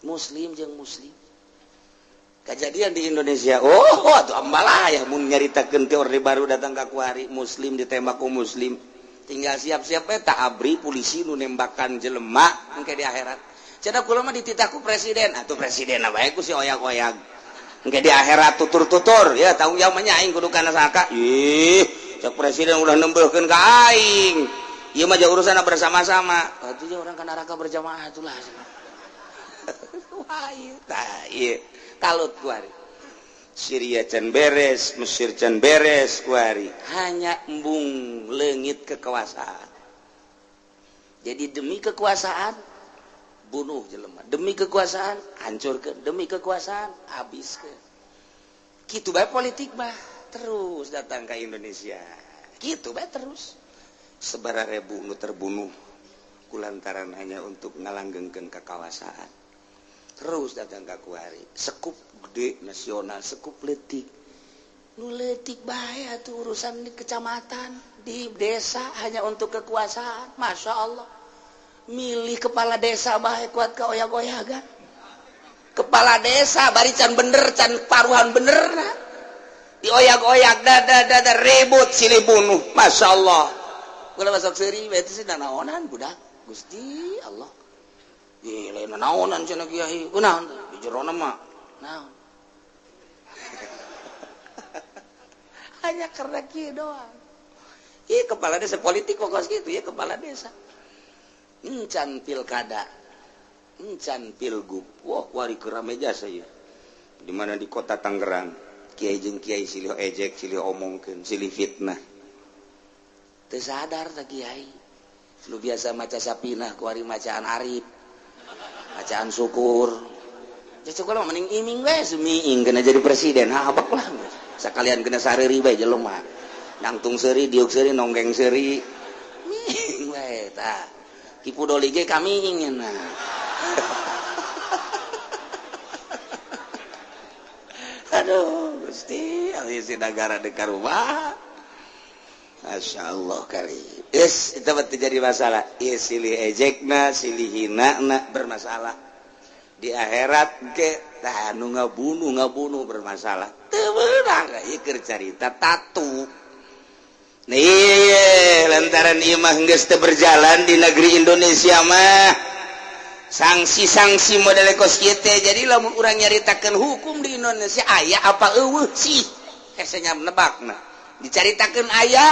muslim jeung muslim kejadian di Indonesia. Oh, atuh ambalaya mun nyaritakeun ti Orde Baru datang ka kuari muslim ditembak ku muslim. Tinggal siap-siap eta ABRI polisi nu nembakan jelema engke di akhirat. Cenah kula mah dititah ku presiden, atuh presiden bae ku si oyak-oyak. Engke di akhirat tutur-tutur ya tanggung jawab nya aing kudu kana saka. Ih, cek presiden udah nembelkeun ka aing. Ieu mah urusan bersama-sama. Atuh orang ka neraka berjamaah atulah. Wah, ieu tah ieu kalut kuari. Syria can beres, Mesir can beres kuari. Hanya embung leungit kekuasaan. Jadi demi kekuasaan bunuh jelema, demi kekuasaan hancurkeun, demi kekuasaan habiskeun. Kitu bae politik mah terus datang ke Indonesia. Kitu bae terus. Sabaraha ribu nu terbunuh kulantaran hanya untuk ngalanggengkeun kekuasaan. Terus datang ke kuari, sekup gede nasional, sekup letik. Nu leutik bae atuh urusan di kecamatan, di desa hanya untuk kekuasaan. Masya Allah. Milih kepala desa bae kuat ka oyak-oyagan. Kepala desa bari can bener, can paruhan bener nah. Dioyak-oyak dada dada ribut silih bunuh. Masya Allah. Kula masuk seuri bae teh nanaonan budak. Gusti Allah. Ih, lain nanaonan cenah kiai. Kunaon di jerona mah? Naon? Hanya karena kieu doang. Ih, kepala desa politik pokoknya gitu ya kepala desa. Encan pilkada, encan pilgub. Wah, wari kerame jasa ya. Di mana di kota Tangerang, kiai jeung kiai silih ejek, silih omongkeun, silih fitnah. Teu sadar tah kiai. Nu biasa maca sapinah kuari macaan arif, macaan syukur. Cek mah mending iming we sumiing kena jadi presiden, habak lah. Sakalian kena sareuri bae jelema. Nangtung seuri, diuk seuri, nonggeng seuri. Ming we tah. Kipu doli ge kami ingin nah. Aduh, Gusti, si negara dekat rumah. Masya Allah kali. Is, itu jadi masalah. Is, silih ejekna, silih hinana bermasalah. Di akhirat ge tah nu ngabunuh bermasalah. Teu meunang ieu keur carita tatu. Nih, lantaran ieu mah geus teu berjalan di negeri Indonesia mah. Sanksi-sanksi model kos kieu teh. Jadi lamun urang nyaritakeun hukum di Indonesia aya apa eueuh sih? Hese nya nebakna. Dicaritakeun aya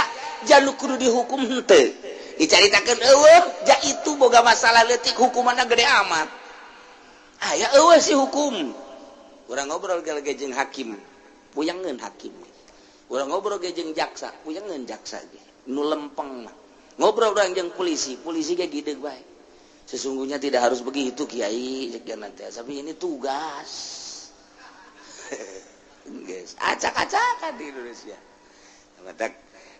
jaluk kudu dihukum henteu. Dicaritakeun eueuh ja itu boga masalah leutik hukumanna gede amat. Aya eueuh sih hukum. Urang ngobrol ge jeung hakim, puyangeun hakim. Urang ngobrol ge jeung jaksa, puyangeun jaksa ge. Nu lempeng mah. Ngobrol urang jeung polisi, polisi ge gideg bae. Sesungguhnya tidak harus begitu kiai, ceuk nanti. Tapi ini tugas. Guys, acak-acakan di Indonesia.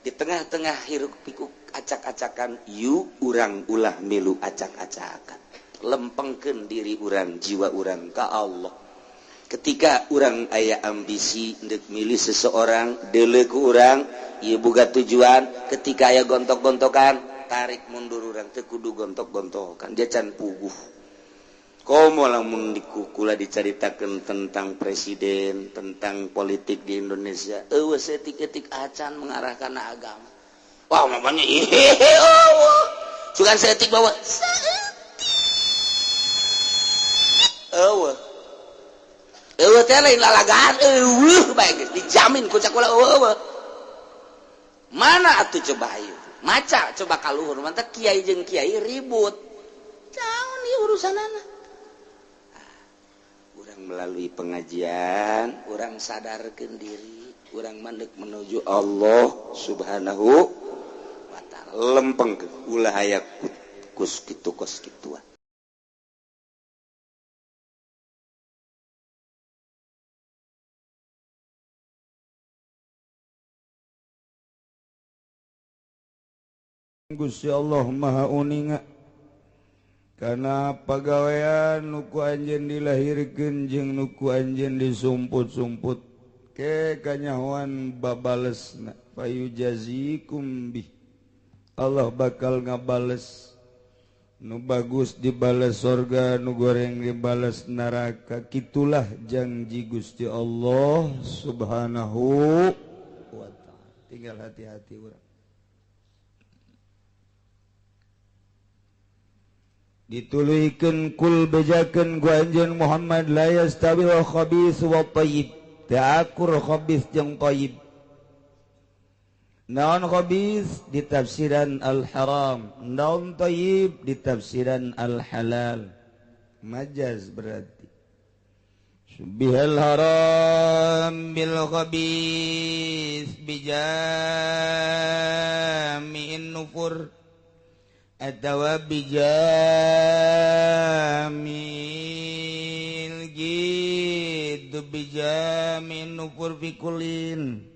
Di tengah-tengah hiruk pikuk acak-acakan, yuk urang ulah milu acak-acakan. Lempengkeun diri urang, jiwa urang ka Allah. Ketika urang aya ambisi ndek milih seseorang, deuleu ku urang, ieu boga tujuan. Ketika aya gontok-gontokan, tarik mundur urang, teu kudu gontok-gontokan, dia can puguh. Komo lamun dikukula dicaritakeun tentang presiden, tentang politik di Indonesia, eueuh setik-etik acan mengarahkan agama. Wah, mamanya ihehe eueuh. Cuman saeutik bawa saeutik. Eueuh. Eueuh teh lain lalagaan eueuh bae geus dijamin ku cak kula eueuh. Mana atuh coba ayo. Maca coba ka luhur mantap kiai jeung kiai ribut. Caun ieu urusanana. Urang melalui pengajian, urang sadarkeun diri, urang mandek menuju Allah Subhanahu wa ta'ala. Lempeng ulah aya kus kitu kos kituan. Gusti Allah Maha uninga karena pagawean nuku anjeun dilahirkeun jeung nuku anjeun disumput-sumput ke kanyahoan babalesna fayujazikum bih. Allah bakal ngabales nu bagus dibales sorga, nu goreng dibales neraka. Kitulah janji Gusti Allah Subhanahu wa ta'ala. Tinggal hati-hati urang. Dituluhikeun kul bejakeun ku anjeun Muhammad la yastawi al khabis wa thayyib. Teu akur khabis jeung thayyib. Naon khabis ditafsiran al haram, naon thayyib ditafsiran al halal. Majaz berarti. Bihal haram bil khabis bijami'in nufur atawa bijamil gitu bijamin nufur fikulin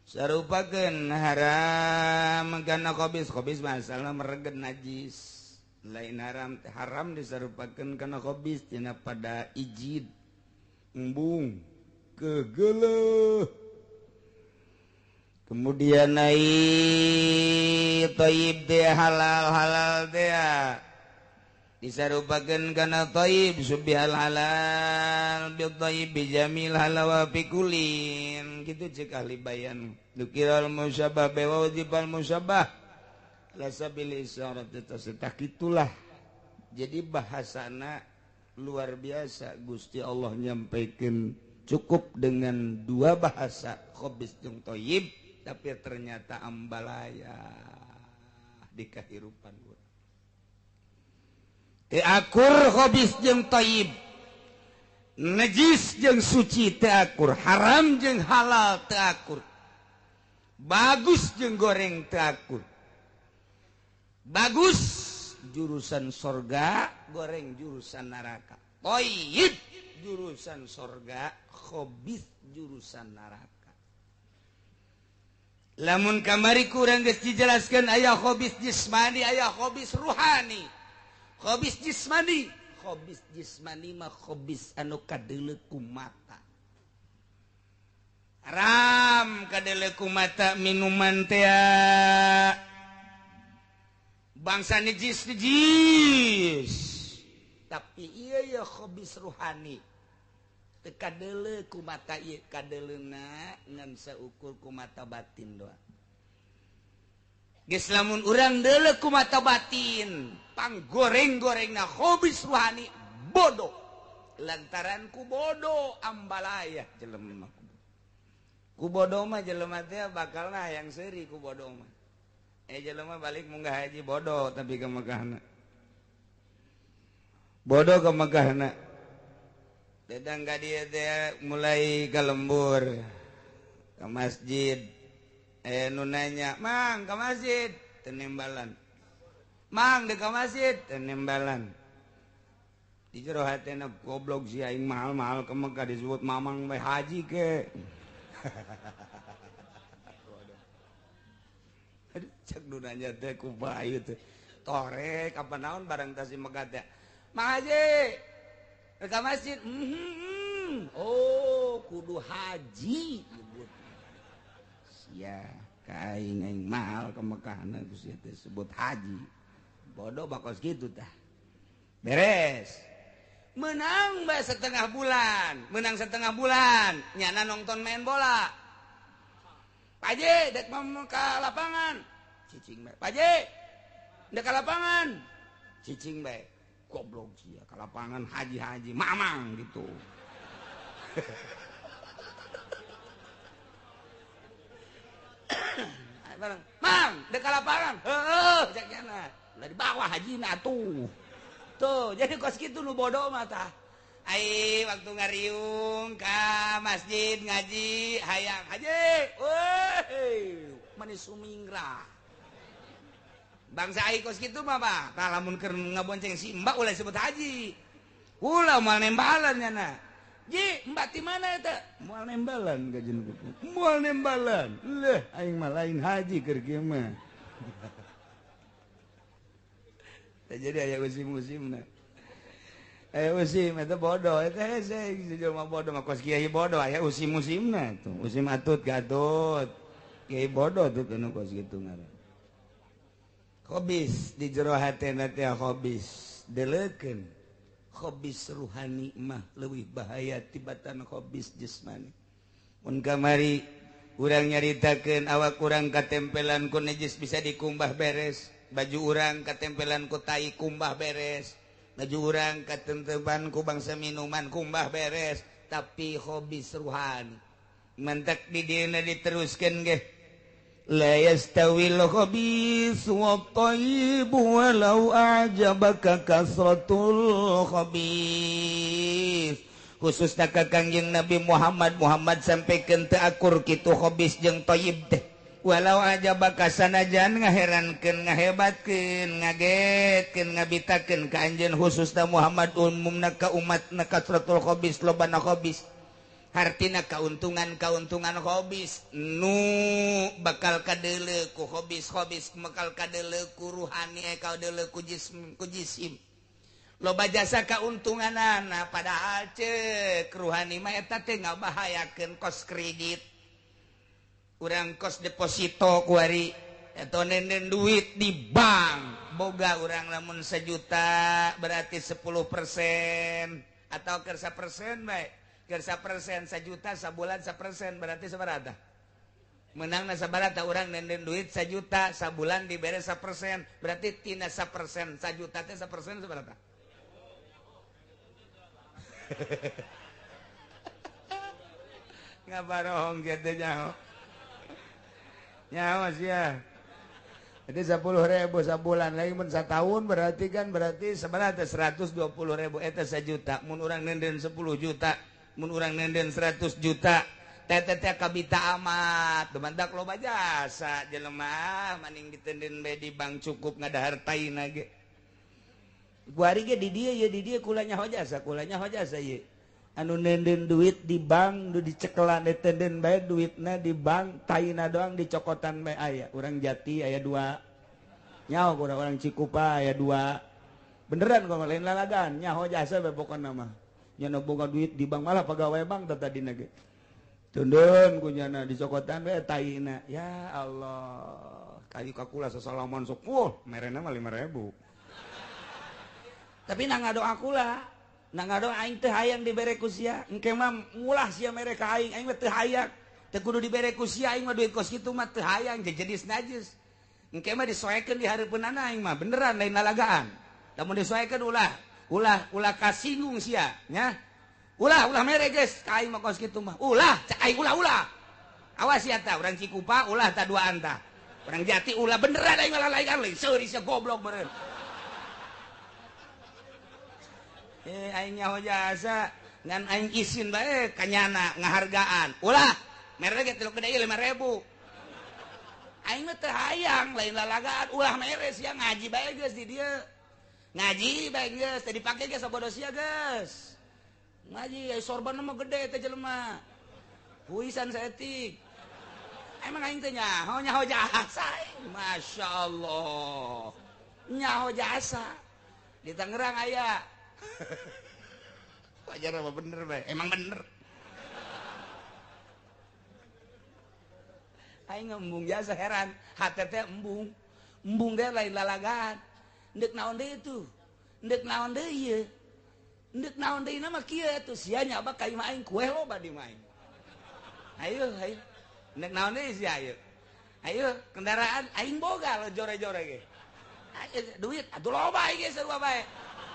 sarupakeun haram kana khabis. Khabis masalah meregen najis lain haram. Haram disarupakeun kana khabis tina pada ijid embung kegeleuh. Kemudian naik thayyib teh halal, halal teh disarupakeun kana thayyib subihal halal bil thayyib jamil halawa fikulin. Kitu cek ahli bayan. Dukiral musyabah bi wajibal musyabah la sabil isyarat tasitah. Kitulah. Jadi bahasana luar biasa Gusti Allah nyampaikeun cukup dengan dua bahasa khabis jeung thayyib, tapi ternyata ambalaya di kehidupan urang. Teu akur khabis jeung thayyib, najis jeung suci teu akur, haram jeung halal teu akur, bagus jeung goreng teu akur. Bagus jurusan sorga, goreng jurusan neraka. Thayyib jurusan sorga, khabis jurusan neraka. Lamun kamari kurang geus dijelaskeun aya khabis jismani, aya khabis ruhani. Khabis jismani, khabis jismani mah khabis anu kadeuleu ku mata. Haram kadeuleu ku mata minuman teh bangsa najis najis. Tapi ieu ya khabis ruhani. Teu kadeuleu ku mata ieu, kadeleuna ngan saukur ku mata batin doang. Geus lamun urang deuleu ku mata batin, panggoreng-gorengna khabis ruhani bodoh. Lantaran ku bodoh ambalaya jelema. Ku bodoh mah jelema teh bakalna hayang seuri ku bodoh mah. Jelema balik munggah haji bodoh tapi ke Mekahna. Bodoh ke Mekahna. Dedang ka dieu teh mulai ka lembur ke masjid. Nu nanya, "Mang, ke masjid?" Tenembalan. "Mang, deuk ka masjid?" Tenembalan. Di jero hatena goblok si aing mahal-mahal ke Mekah disebut mamang bae haji ke. Aduh, cek nu nanya teh ku bae teh. Torek apa naon barang tas di Mekah teh. "Mang Haji, ke masjid?" Oh, kudu haji nyebut. Sia, ka aing aing mahal ke Mekah ku sia teh sebut haji. Bodoh bakos kitu tah. Beres. Menang bae setengah bulan, menang setengah bulan, nyana nonton main bola. Pak Haji, dek mau ke lapangan. Cicing bae. Pak Haji, Ndek ka lapangan. Cicing bae. Goblok sia ka lapangan haji-haji mamang gitu. Bareng, "Mang, ndek ka lapangan." Heueuh, cek nyana. Lah di bawah hajina atuh. Tuh, jadi kos kitu nu bodoh mah tah. Ai waktu ngariung ka masjid ngaji hayang haji. Weuh, manis sumingrah. Bangsa ai kos kitu mah bah. Tah lamun keur ngabonceng si Mbak ulah sebut haji. Ulah moal nembalan nyana. Ji, Mbak ti mana eta? Moal nembalan gajeun kitu. Moal nembalan. Leuh, aing mah lain haji keur kieu mah. Jadi aya musim-musimna. Aya musim eta bodoh, eta hese jelema bodoh mah kos kiai bodoh aya musim-musimna tuh. Musim atut gatut. Kiai bodoh tuh anu kos kitu ngaran. Khobis di jero hatena teh khobis deleukeun. Khobis ruhani mah leuwih bahaya tibatan khobis jasmani. Mun kamari urang nyaritakeun awak urang katempelan ku najis bisa dikumbah beres. Baju urang katempelan ku tai kumbah beres, baju urang katempelan ku bangsa minuman kumbah beres, tapi hobi ruhani mentak di dieuna diteruskeun ge la yastawil khabis wa thayyib walau a'jabaka kasratul khabis. Khususna ka Kangjeng Nabi Muhammad, Muhammad sampaikan teu akur kitu khabis jeung thayyib teh. Walau aja baka sanajan ngaherankeun, ngahebatkeun, ngagetkeun, ngabitakeun ka anjeun khususna Muhammad umumna ka umatna kasratul khabis lobana khabis. Hartina kauntungan-kauntungan khabis nu bakal kadeuleu ku khabis-khabis bakal kadeuleu ku ruhani kadeuleu ku jism ku jisim. Loba jasa kauntunganana padahal ceuk ruhani mah eta teh ngabahayakeun kos kredit. Urang kos deposito kuari atau nenden duit di bank boga urang lamun sejuta berarti 10% atau kersa persen baik kersa persen sejuta sabulan 1% berarti sabaraha menangna sabaraha urang nenden duit sejuta sabulan dibere 1% berarti tina 1% sejuta teh 1% sabaraha ngabarohong kieu nyaho nyawa sia. Jadi 10.000 sabulan lagi mun satahun berarti kan berarti sebenarnya 120.000 eta sejuta. Mun urang nenden 10 juta, mun urang nenden 100 juta, teh teh kabita amat. Dumandak loba jasa jelema maning ditenden bae di bank cukup ngadahar taina ge. Guari ge di dieu ye di dieu kula nyaho jasa, kula nyaho jasa ye. Anu nenden duit di bank nu dicekelan ditenden bae duitna di bank taina doang dicokotan bae aya urang Jati aya dua nyaho urang orang Cikupa aya dua beneran kok lain lalagan nyaho jasa bae pokona mah nya boga duit di bank malah pegawai bank teh tadina ge tundun ku nyana dicokotan bae taina ya Allah kayu ka kula sasalaman sok wah merena mah 5.000 tapi na ngadoa kula nah ngadoa aing teu hayang dibere ku sia engke mah ngulah sia mere ka aing aing mah teu hayang teu kudu dibere ku sia aing mah duit kos kitu mah teu hayang jenis najis engke mah disoekeun di hareupeunana aing mah beneran lain lalagaan lamun disoekeun ulah ulah ulah kasinggung sia nya ulah ulah mere geus ka aing mah kos kitu mah ulah cak aing ulah ulah awas sia tah urang Cikupa ulah tah duaan tah urang Jati ulah beneran aing mah lalagaan lain seuri sia goblok beureun. Aing nyaho jasa ngan aing isin bae kanyana ngahargaan ulah mere ge tilu gede 5.000 aing mah teu hayang lain lalagaan ulah mere sia ngaji bae geus di dieu ngaji bae geus teu dipake ge sabodo sia geus ngaji ai sorban mah gede teh jelema huisan saeutik emang aing teh nyaho nyaho jasa masyaallah nyaho jasa di Tangerang aya wajar apa bener bae emang bener aing embung jasa heran hate teh embung embung teh lain lalagaan ndek naon deui tuh ndek naon deui ieu ndek naon deui na mah kieu atuh sia nyaba ka imah aing kue loba di imah aing ayo ayo ndek naon deui sia ayo ayo kendaraan aing boga lo jore-jore ge Duit atuh loba ieu sarua bae.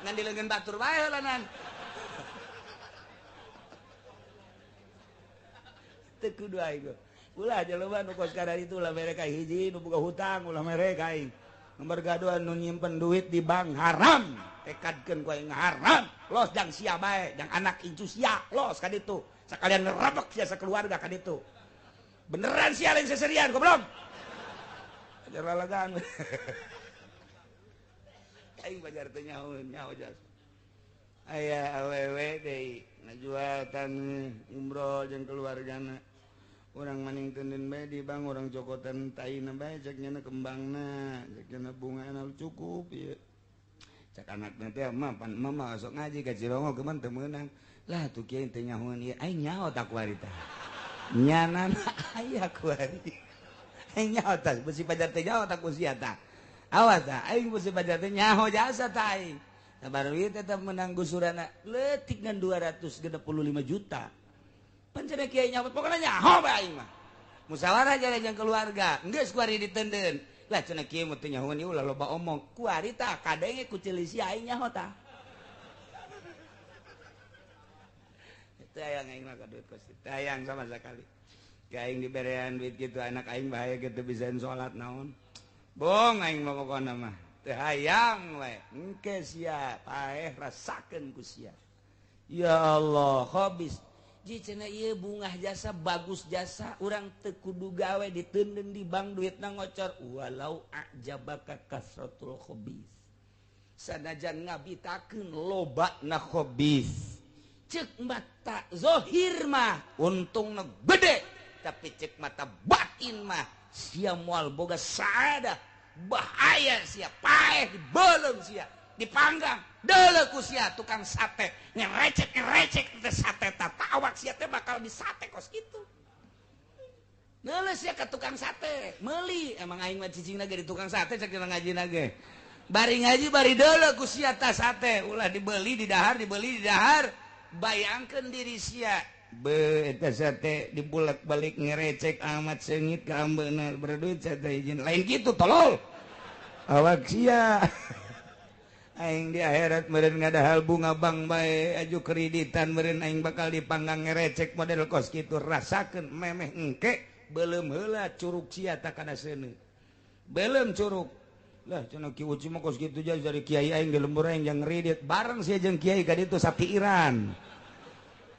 Ngan dileungeun batur bae heulanan. Teu kudu aing. Ulah jelema nu kos kadar itu ulah mere ka hiji nu boga hutang ulah mere ka aing. Nomor kadua nu nyimpen duit di bank haram. Tekadkeun ku aing haram. Los jang sia bae, jang anak incu sia, los ka ditu. Sakalian ngerebek sia sakeluarga ka ditu. Beneran sia lain seserian goblok. Ajar lalagan. Aing bajar teh nyaho nyaho jas. Aya awewe deui ngajual taneuh umroh jeung keluargana. Urang maning teuneun bae di bank urang cokotan taina bae cek nyana kembangna, cek nyana bungana cukup ieu. Cek anakna teh mah pan mama sok ngaji ka Cirongo kumaha teu meunang. Lah tuh kieu teh nyahoeun ieu aing nyaho tak kuari tah. Nyanana aya kuari. Aing nyaho tah besi pajar teh nyaho tak ku sia tah. Awas tah aing besi pajar teh nyaho jasa tah aing. Nah baru ieu tetep menang gusurana leutik ngan 265 juta. Pancen kiai nyaho pokona nyaho bae aing mah. Musyawarah jeung keluarga, geus kuari ditendeun. Lah cenah kiai mah teu nyahoeun ieu ulah loba omong. Kuari tah kadenge ku ceuli sia aing nyaho tah. Teu hayang aing mah ka duit kos. Teu hayang sama sekali. Ka aing diberean duit kitu anak aing bahaya kitu bisa salat naon. Bong aing mah pokona mah. Teu hayang we. Engke sia paeh rasakeun ku sia. Ya Allah, habis. Ji cenah ieu bungah jasa bagus jasa urang teu kudu gawe diteundeun di bank duitna ngocor walau a'jabaka kasratul khabis. Sanajan ngabitakeun lobana khabis. Cek mata zahir mah untungna gede, tapi cek mata batin mah sia moal boga saadah, bahaya sia paeh dibeuleum sia, dipanggang deuleu ku sia tukang sate ngerecek-ngerecek teh sate tah awak sia teh bakal disate kos kitu. Deuleu sia ka tukang sate, meuli emang aing mah cicingna ge di tukang sate cek ngajina ge. Bari ngaji bari deuleu ku sia tah sate, ulah dibeli di dahar, dibeli di dahar. Bayangkeun diri sia be eta sate dibulak-balik ngerecek amat seungit ka ambeuna berduit sate izin lain kitu tolol awak sia. Aing di akhirat meureun ngadahal bunga bank bae aju kreditan meureun aing bakal dipanggang ngerecek model kos kitu rasakeun memeh engke beuleum heula curug sia ta kana seuneu beuleum curug lah cenah ki uci mah kos kitu jauh dari kiai aing di lembur aing jang ngredit bareng sia jeung kiai ka ditu satiiran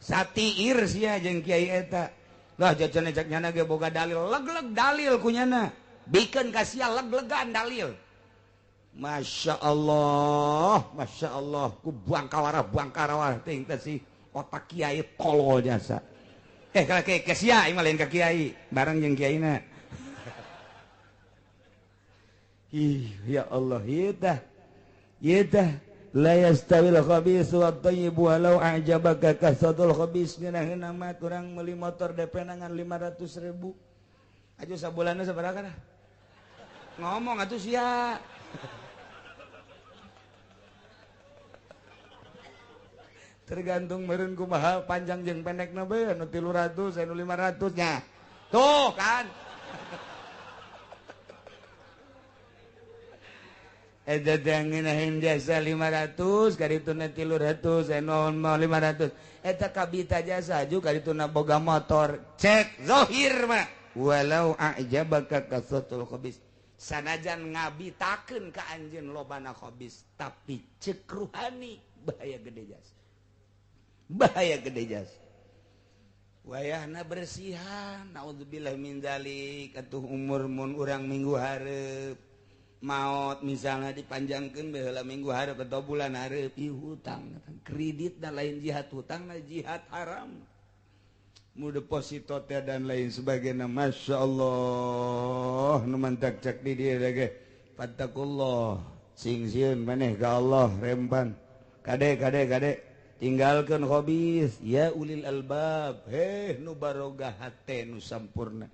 satiir sia jeung kiai eta lah jajan cek nyana ge boga dalil leg-leg dalil ku nyana bikeun ka sia leg-legan dalil. Masya Allah, Masya Allah, ku buang karawah ting teh si otak kiai tolol jasa. Kalau ke sia ieu mah lain ka kiai, bareng jeung kiaina. Ih, ya Allah, ieu tah. Ieu tah la yastawil khabitsu wat thayyib walau a'jabaka kasratul khabis. Ngeunaheun mah kurang meuli motor DP ngan 500.000. Aju sabulanna sabaraha kana? Ngomong atuh sia. Tergantung meureun kumaha panjang jeung pendekna bae anu 300 anu 500 nya. Tuh kan. Eta teh ngeunaheun jasa 500 karituna 300 anu 500. Eta kabita jasa aju karituna boga motor. Cek zahir mah walau a'jabaka kasratul khabis. Sanajan ngabitakeun ka anjeun lobana khabis tapi cek ruhani bahaya gede jasa. Bahaya gede jasa. Wayahna bersihan naudzubillah min dzalik atuh umur mun urang minggu hareup maot misalnya dipanjangkeun baheula minggu hareup atau bulan hareup ieu hutang kredit dan lain jihad hutang na jihad haram. Mu deposito teh dan lain sebagainya. Masya Allah nu mantak cek di dieu ge fattakullah sing sieun maneh ka Allah rempan kade kade kade tinggalkeun khabis ya ulil albab heh nu baroga hate nu sampurna.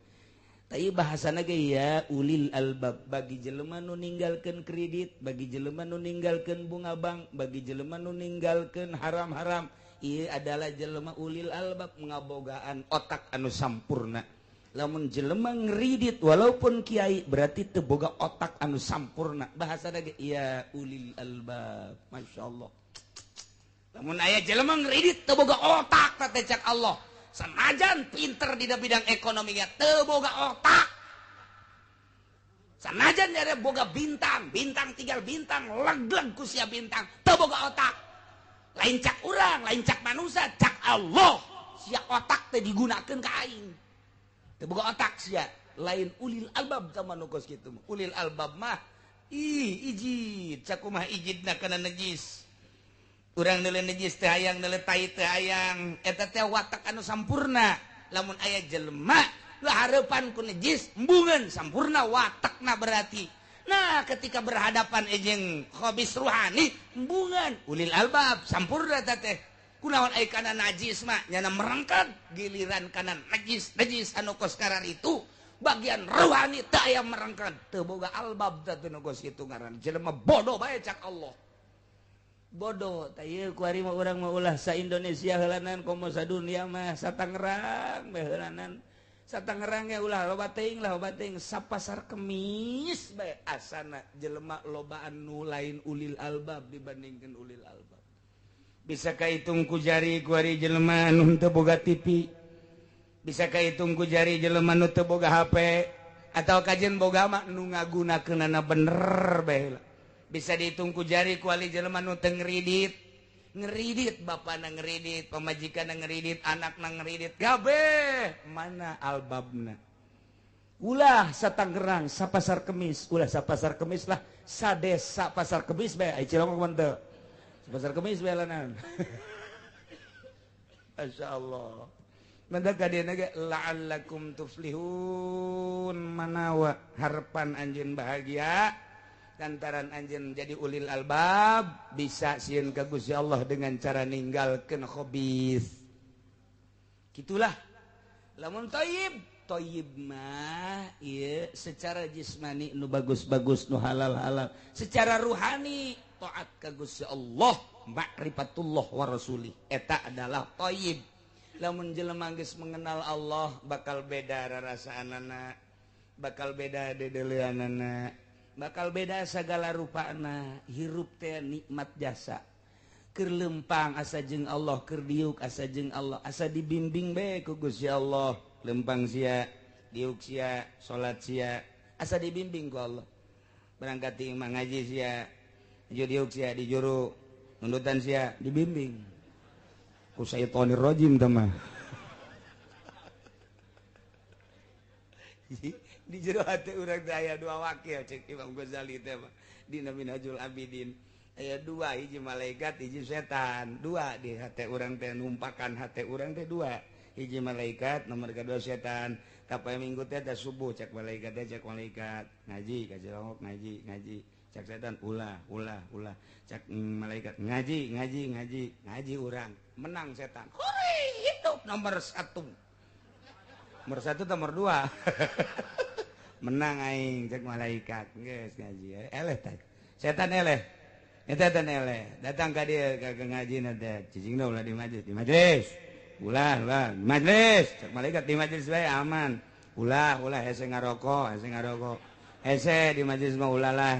Tapi bahasana ge ya ulil albab bagi jelema nu ninggalkeun kredit, bagi jelema nu ninggalkeun bunga bank, bagi jelema nu ninggalkeun haram-haram. Ieu adalah jelema ulil albab ngabogaan otak anu sampurna. Lamun jelema ngridit walaupun kiai berarti teu boga otak anu sampurna. Bahasa ge ya ulil albab. Masyaallah. Lamun aya jelema ngridit teu boga otak teh cak Allah. Sanajan pinter di bidang ekonominya teu boga otak. Sanajan nyare boga bintang, bintang tinggal bintang, leg-leg ku sia bintang, teu boga otak. Lain cak urang, lain cak manusia, cak Allah. Sia otak teh digunakeun ka aing. Teu boga otak sia, lain ulil albab sama nu kos kitu. Ulil albab mah ih ijid, sakumaha ijidna kana najis. Urang neuleuh najis teh hayang, neuleuh tai teh hayang. Eta teh watak anu sampurna. Lamun aya jelema hareupan ku najis, embungeun sampurna watakna berarti. Nah, ketika berhadapan jeung khabis ruhani, embungeun ulil albab sampurna teh. Kunaon ai kana najis mah nyana merengket, giliran kana najis najis anu kos karar itu bagian ruhani teu aya merengket, teu boga albab teh nu kos kitu ngaran jelema bodoh bae cak Allah. Bodoh tah ieu kuari mah urang mah ulah sa Indonesia heulanan komo sa dunia mah sa Tangerang bae heulanan. Sa Tangerang ge ulah loba teuing lah loba teuing sapasar kemis bae asana jelema lobaan nu lain ulil albab dibandingkeun ulil albab. Bisa kahitung ku jari kuari jelema anu teu boga TV, bisa kahitung ku jari jelema nu teu boga HP, atau kajian boga mah nu ngagunakeunana bener bae. Bisa dihitung ku jari kuali jelema nu teu ngridit, ngeridit bapana ngeridit, pamajikanna ngeridit, anakna ngeridit, kabeh mana albabna. Ulah sa Tangerang, sa Pasar Kemis, ulah sa Pasar Kemis lah, sa desa Pasar Kemis bae, ai Cilongok mah teu. Pasar Kemis bae lanan. Masya Allah. Mantap kadieu ge la'allakum tuflihun, manawa harapan anjeun bahagia lantaran anjeun jadi ulil albab bisa sieun ka Gusti Allah dengan cara ninggalkeun khabis. Gitulah. Lamun thayyib, thayyib mah ieu secara jismani nu bagus-bagus nu halal-halal, secara ruhani taat ka Gusti Allah, ma'rifatullah wa rasulih, eta adalah thayyib. Lamun jelema geus mengenal Allah bakal beda rarasaanana, bakal beda dedeleanana, bakal beda sagala rupana. Hirup teh nikmat jasa. Keur lempang asa jeung Allah, keur diuk asa jeung Allah, asa dibimbing bae ku Gusti Allah. Lempang sia, diuk sia, salat sia, asa dibimbing ku Allah. Berangkat ti imah ngaji sia, diuk sia di juru nundutan sia dibimbing ku syaitonir rajim teh mah. Di jero hati urang teh aya dua wakil cek Imam Ghazali teh mah dina Minhajul Abidin aya dua, hiji malaikat hiji setan. Dua di hati urang teh numpakan hati urang teh dua, hiji malaikat nomor kedua setan. Tapai minggu teh teh subuh cek malaikat teh, cek malaikat ngaji ka Cilongok ngaji ngaji, cek setan ulah ulah ulah, cek malaikat ngaji ngaji ngaji ngaji, urang menang setan. Hore hidup nomor satu, nomor satu nomor dua. Menang aing cek malaikat geus ngaji eleh teh setan eleh eta teh eleh datang ka dieu ka ngajina teh cicingna ulah di majelis, di majelis ulah ulah di majelis cek malaikat di majelis bae aman, ulah ulah hese ngarokok, hese ngarokok hese di majelis mah ulah lah,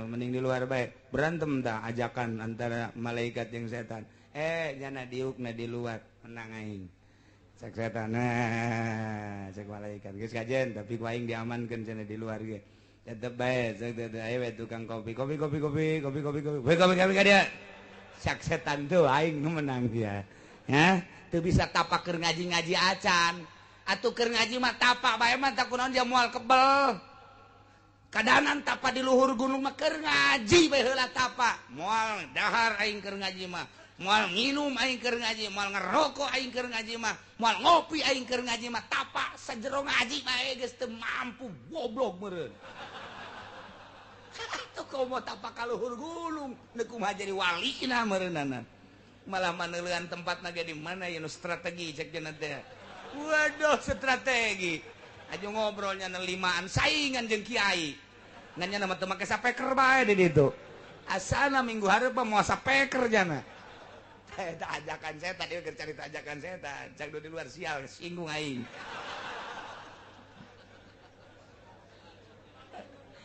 mending di luar bae. Berantem tah ajakan antara malaikat jeung setan, nyana diukna di luar menang aing cek setan. Nah cek malaikat geus kajen tapi ku aing diamankeun cenah di luar ge tetep bae cek teh aya we tukang kopi kopi kopi kopi kopi kopi kopi kopi kopi ka dia cek setan tuh aing nu menang dia ya teu bisa tapak keur ngaji-ngaji acan atuh keur ngaji mah tapak bae mah tak kunaon dia moal kebel. Kadanan tapa di luhur gunung mah keur ngaji bae heula tapa moal dahar aing keur ngaji mah, moal nginum aing keur ngaji, moal ngerokok aing keur ngaji mah, moal ngopi aing keur ngaji mah, tapa sajero ngaji bae geus teu mampu goblok meureun. Atuh komo tapa ka luhur gunung neuk kumaha jadi walina meureunana. Malah maneuleun tempatna ge di mana ieu nu strategi cek cenah teh. Waduh strategi. Aja ngobrolnya limaan saingan jeung kiai. Ngan nya mah teu make sapeker bae di ditu. Asana minggu hareup mah moal sapeker jana. Ajakan setan, dia cari ajakan setan. Cak di luar sial, singgung aing.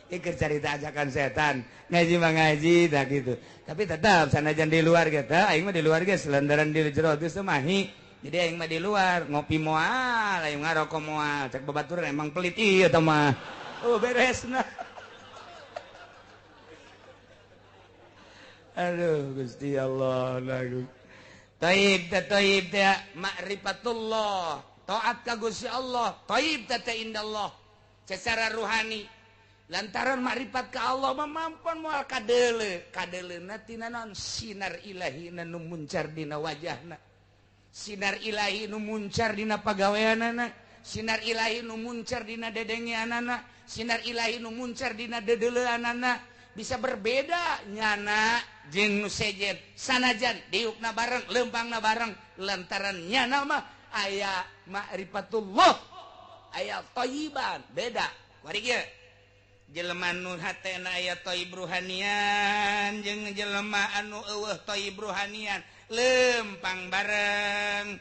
Iker carita ajakan setan ngaji mah ngaji tak gitu. Tapi tetap sanajan di luar gitu, aing mah di luar geus lantaran di jero geus mahi. Jadi aing mah di luar ngopi moal, aing ngarokok moal. Cek babaturan emang pelit ieu teh mah. Oh beres nah. Aduh Gusti Allah lagu. Thaib teh thaib teh ma'rifatullah, taat ka Gusti Allah, thaib teh indallah secara ruhani. Lantaran makrifat ka Allah mah mampan moal kadeule, kadeleuna tina naon sinar ilahi nu muncar dina wajahna. Sinar ilahi nu muncar dina pagaweanana, sinar ilahi nu muncar dina dedengeanana, sinar ilahi nu muncar dina dedeleuanana. Bisa berbeda nyana jeung nu sejen sanajan diukna bareng, leumpangna bareng, lantaran nyana mah aya makrifatullah, aya thayyiban, beda. Kuari kieu jelema nu hatena aya thayyib ruhanian jeung jelema anu eueuh thayyib ruhanian lempang bareng,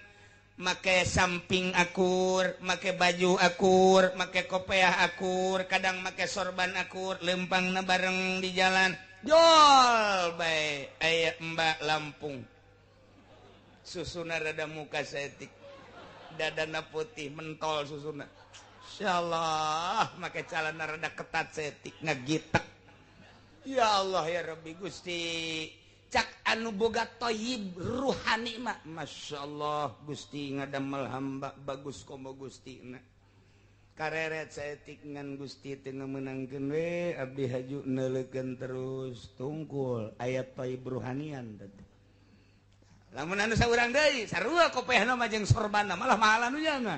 make samping akur, make baju akur, make kopiah akur, kadang make sorban akur, lempangna bareng di jalan jol bae aya Mbak Lampung susuna rada muka saeutik, dadana putih mentol susuna. Insyaallah make calana rada ketat setik ngegitek. Ya Allah ya Rabbi Gusti cak anu boga thayyib ruhani mah masyaallah Gusti ngadamel hamba bagus komo Gusti na. Kareret saeutik ngan Gusti teu meunangkeun we abdi haju neuleukeun terus tungkul aya thayyib ruhanian teh. Lamun anu saurang deui sarua kopehna mah jeung sorbanna malah mahalan nya.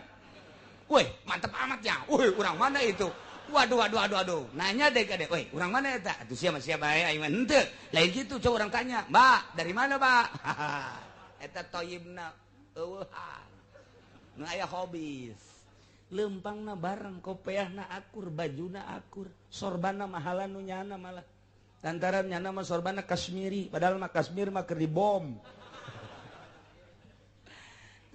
Woi, mantep amat ya. Woi, urang mana itu? Waduh, waduh, waduh, waduh. Nanya deh kadek, woi, urang mana eta? Atuh sia mah sia bae aing mah henteu. Lain gitu coba urang tanya, "Mbak, dari mana, Pak?" Eta thayyibna eueuhan. Nu aya hobis. Leumpangna bareng, kopeahna akur, bajuna akur, sorbanna mahalan nu nyana malah. Lantaran nyana mah sorbanna Kashmiri, padahal mah Kashmir mah keur dibom.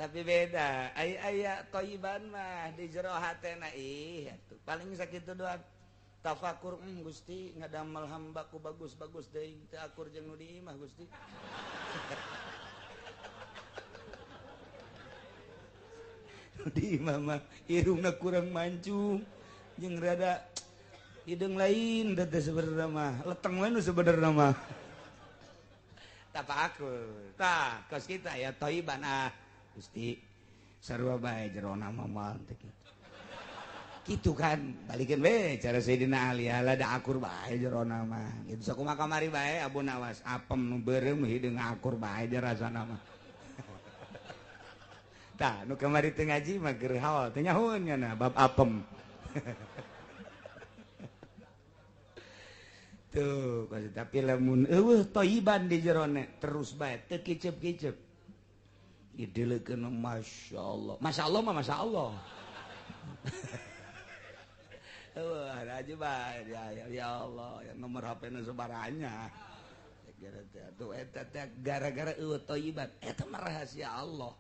Tapi beda, aya thayyiban mah di jero hatena ih atuh paling sakitu doang. Tafakur Gusti ngadamel hamba ku bagus-bagus deui teu akur jeung nu di imah Gusti. Nu di imah mah irungna kurang mancung jeung rada hideung lain teh sebenarna mah, leteng we nu sebenarna mah. Tafakur. Tah, kos kita ya thayyiban ah. Gusti sarua bae jerona mah moal teh kitu. Kitu kan balikeun we cara Sayyidina Ali ala da akur bae jerona mah. Kitu sakumaha kamari bae Abu Nawas apem nu beureum hideung akur bae rasana mah. Tah nu kamari teu ngaji mah keur haol teu nyahoeun nya bab apem. Tuh tapi lamun eueuh thayyiban di jerona terus bae teu kicep-kicep. Dideleukeun Masya Allah. Masya Allah mah Masya Allah. Wah, aja bae ya, ya Allah, ya nomor HP-na sabaranya. Tuh eta teh gara-gara eueuh thayyiban, eta mah rahasia Allah.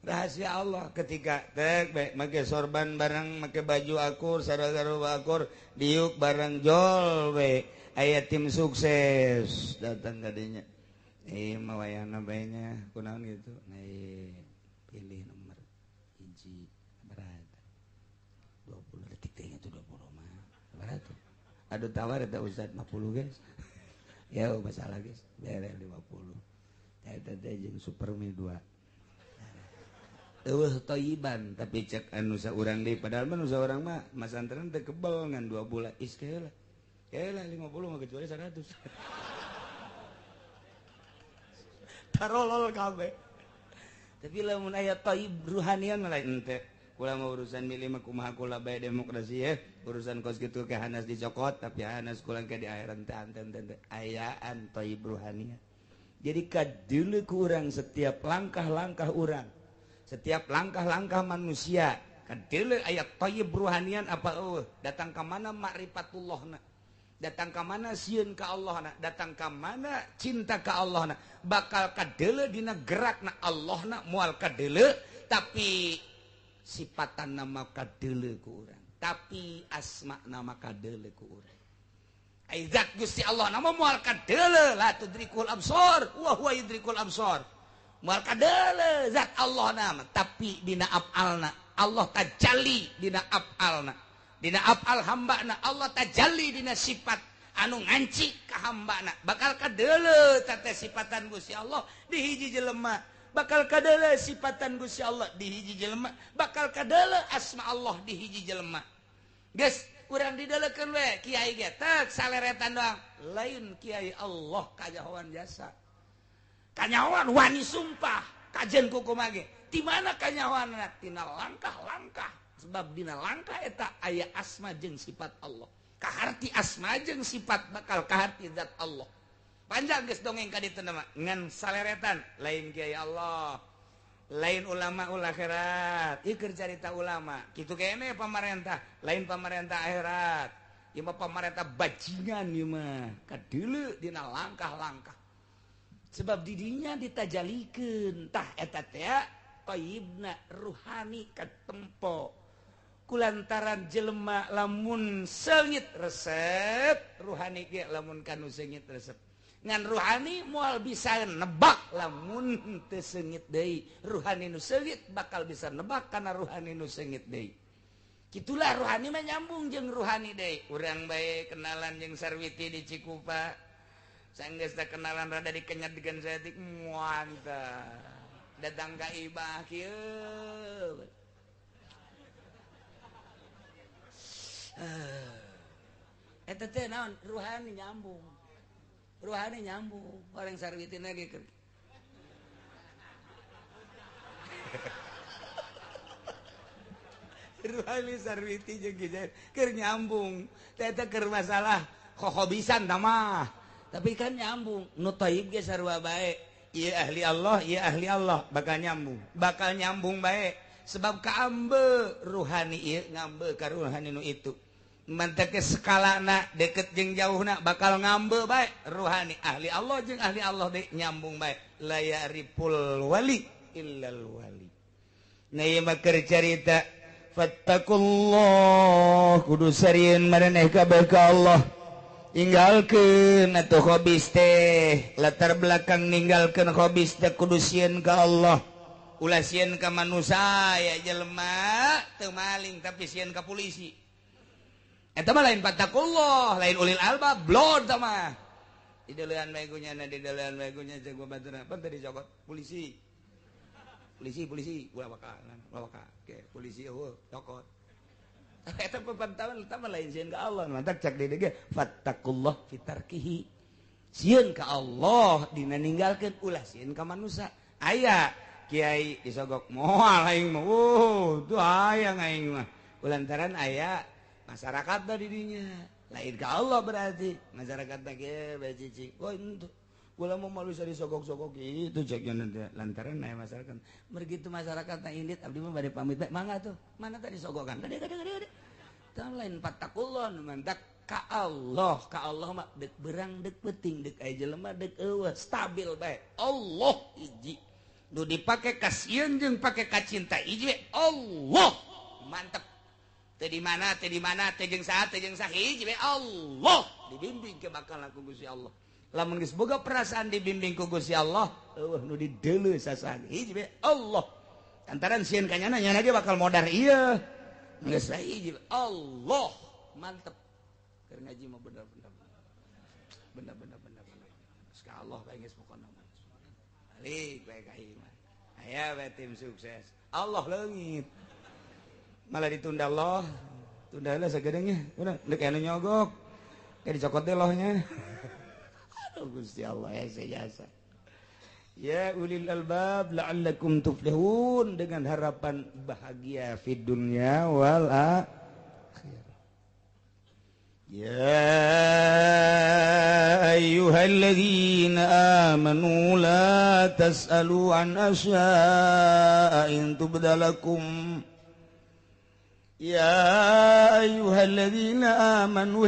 Rahasia Allah ketika teh make sorban bareng, make baju akur, sarua akur, diuk bareng jol we. Aya tim sukses datang ka dinya. Mah wayahna bae nya kunaon gitu. Nah, pilih nomor hiji berat. 20 detik teh nya tuh 20 mah. Berat tuh. Aduh tawar eta Ustaz 50 guys. Ya masalah guys, bere 50. Eta teh jeung Supermi 2. Eueuh thayyiban tapi cek anu saurang deui padahal mah nu saurang mah masantren teh kebel ngan 2 bulan is keula. Keula 50 mah kecuali 100. Tarolol kabeh. Tapi lamun aya thayyib ruhanian mah lain henteu. Kula mah urusan milih mah kumaha kula bae demokrasi ya. Urusan kos kitu ke hanas dicokot tapi hanas kula ke di akhirat teh enten ayaan thayyib ruhanian. Jadi kadeuleu ku urang setiap langkah-langkah urang, setiap langkah-langkah manusia kadeuleu aya thayyib ruhanian apa eueuh, datang ka mana makrifatullahna. Datang ka mana sieun ka Allah na, datang ka mana cinta ka Allah na, bakal kadeuleu dina gerakna Allah na moal kadeuleu tapi sifatan nama kadeuleu ku urang, tapi asma nama kadeuleu ku urang. Ai zat Gusti Allah nama moal kadeuleu la tudrikul absar wa huwa yudrikul absar. Moal kadeuleu zat Allah nama tapi dina afalna Allah tajalli dina afalna. Dina afal hambana Allah tajalli dina sifat anu nganci ka hambana bakal kadeuleu teh sifatan Gusti Allah di hiji jelema bakal kadeuleu sifatan Gusti Allah di hiji jelema bakal kadeuleu asma Allah di hiji jelema. Geus urang didelekeun we kiai ge tek saleretan doang lain kiai Allah kajahoan jasa kanyahoan wani sumpah kajen kukumaha ge di mana kanyahoanna tina langkah-langkah sebab dina langkah eta aya asma jeung sifat Allah kaharti asma jeung sifat bakal kaharti zat Allah panjang geus dongeng ka ditu mah ngan saleretan lain kiai Allah lain ulama ul akhirat ieu keur carita ulama kitu kene pamarentah lain pamarentah akhirat ieu mah pamarentah bajingan ieu mah kadeuleu dina langkah-langkah sebab didinya ditajalikeun tah eta teh thayyibna ruhani katempo kulantaran jelema lamun seungit resep ruhani ge lamun kanu seungit resep ngan ruhani moal bisa nebak lamun teu seungit deui ruhani nu seungit bakal bisa nebak kana ruhani nu seungit deui kitulah ruhani mah nyambung jeung ruhani deui urang bae kenalan jeung Sarwiti di Cikupa sanggeus teh kenalan rada dikenyat degan saeutik muanta datang ka ibah kieu eta teh naon ruhani nyambung ruhani nyambung orang Sarwiti lagi keur ruhani Sarwiti jeung kieu keur nyambung teh teh keur masalah kohobisan tah mah tapi kan nyambung nu thayyib ge sarua bae ieu ahli Allah ieu ahli Allah bakal nyambung bae sebab kaambe ruhani ieu ngambe ka ruhani nu itu manteke skalana deket jeung jauhna bakal ngambe bae ruhani ahli Allah jeung ahli Allah deui nyambung bae la ya'riful wali illal wali. Nah ieu mah keur carita fattakullah kudu sarieun maraneh kabeh ka Allah inggalkeun atuh hobis teh latar belakang ninggalkeun hobis teh kudu sieun ka Allah ulah sieun ka manusia ya jelema teu maling tapi sieun ka polisi eta mah lain fattakullah lain ulil albab blon tah mah dideulean bae gunyana dideulean bae gunya jeung baturna pan teh dicokot polisi polisi polisi ulah bakal ke polisi eueuh cokot eta pepantauan eta mah lain sieun ka Allah mantak cak deui ge fattakullah fi tarkihi sieun ka Allah dina ninggalkeun ulah sieun ka manusia aya kiai disogok moal aing mah tuh hayang aing mah kulantaran aya masyarakat dah didinya lain ka Allah berarti masyarakat teh ge bae cicing oh itu gula mau malu bisa disogok-sogok gitu ceknya nanti lantaran aya masyarakat begitu masyarakat teh indit abdi mah bade pamit bae mangga tuh mana tadi sogokan gede gede gede tah lain fattakullah mantak ka Allah mah deuk berang deuk peuting deuk aya jelema deuk eueuh stabil bae Allah hiji nu dipake ka sieun jeung pake ka cinta hiji Allah mantep teu di mana teu jeung saha teu jeung saha hiji bae Allah dibimbing ke bakal ku Gusti Allah lamun geus boga perasaan dibimbing ku Gusti Allah eueuh nu dideuleu sasahan hiji bae Allah lantaran sieun ka nyana nyana ge bakal modar ieu geus hiji Allah mantep keur ngaji mah bener-bener bener-bener bener-bener geus ka Allah bae geus pokona mah balik bae ka ieu mah aya bae tim sukses Allah leungit malah ditunda Allah tunda lah sagedengnya udah deuk anu nyogok kayak dicokot deh lohnya aduh Gusti Allah ya jasa ya ulil albab la'allakum tuflihun dengan harapan bahagia fid dunya wal akhirah ya ayyuhalladzina amanu la tas'alu an asya'a in tubdalakum ya ayyuhalladzina amanu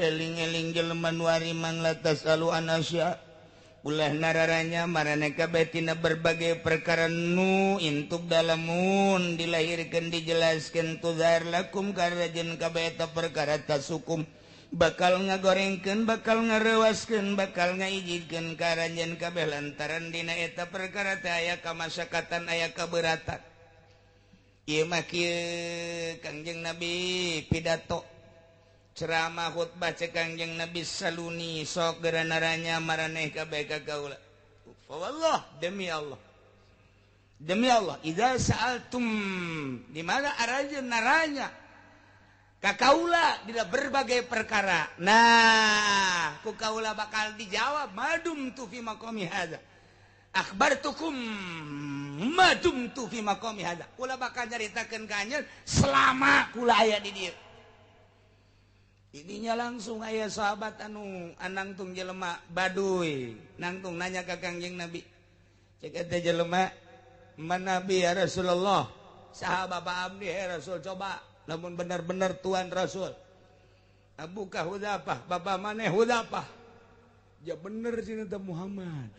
eling-eling jelema nu ariman la tasalu an asya ulah nararanya maraneh kabeh tina berbagai perkara nu intub dalamun dilahirkeun dijelaskeun tuzar lakum karajen kabeh eta perkara tasukum Bakal ngagorengkeun, bakal ngarewaskeun, bakal ngaijidkeun ka aranjeun kabeh lantaran dina eta perkara teh aya kamasyakatan, aya kaberatan. Ieu mah kieu Kangjeng Nabi pidato ceramah khutbah cek Kangjeng Nabi saluni sok geura naranya maraneh kabeh ka kaula. Fa wallah, demi Allah, demi Allah, idza sa'altum, di mana aranjeun naranya ka kaula dina berbagai perkara, nah ku kaula bakal dijawab madum tu fi maqami hadza akhbartukum madum tu fi maqami hadza. Kula bakal nyaritakeun ka anjeun selama kula aya di dieu. Ininya langsung aya sahabat anu anangtung jelema baduy nangtung nanya ka Kangjeng Nabi. Cek eta jelema, "Man Nabi ya Rasulullah?" Saha bapak abdi ya Rasul, coba lamun benar-benar Tuhan Rasul. Abuka Hudzafah, bapak maneh Hudzafah. Ya bener sih teh Muhammad.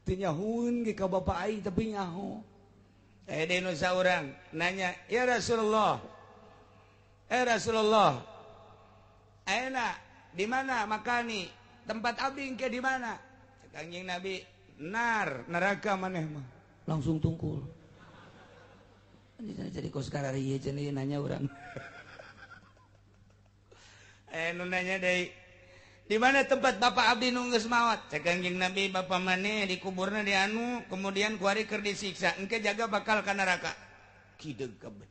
Teu nyahueun ge ka bapak aing tapi nyaho. Eh deui nu saurang nanya, "Ya Rasulullah. Eh Rasulullah, ayeuna di mana makani? Tempat abdi engke di mana?" Cek Kangjeng Nabi, "Nar, neraka maneh mah." Langsung tungkul. Jadi kos kararieu cenah nanya urang. Eh nu nanya deui, "Di mana tempat bapak abdi nu geus maot?" Cek Kangjeng Nabi, "Bapak maneh dikuburna di anu, kemudian kuari keur disiksa, engke jaga bakal ka neraka." Kideug kabeh.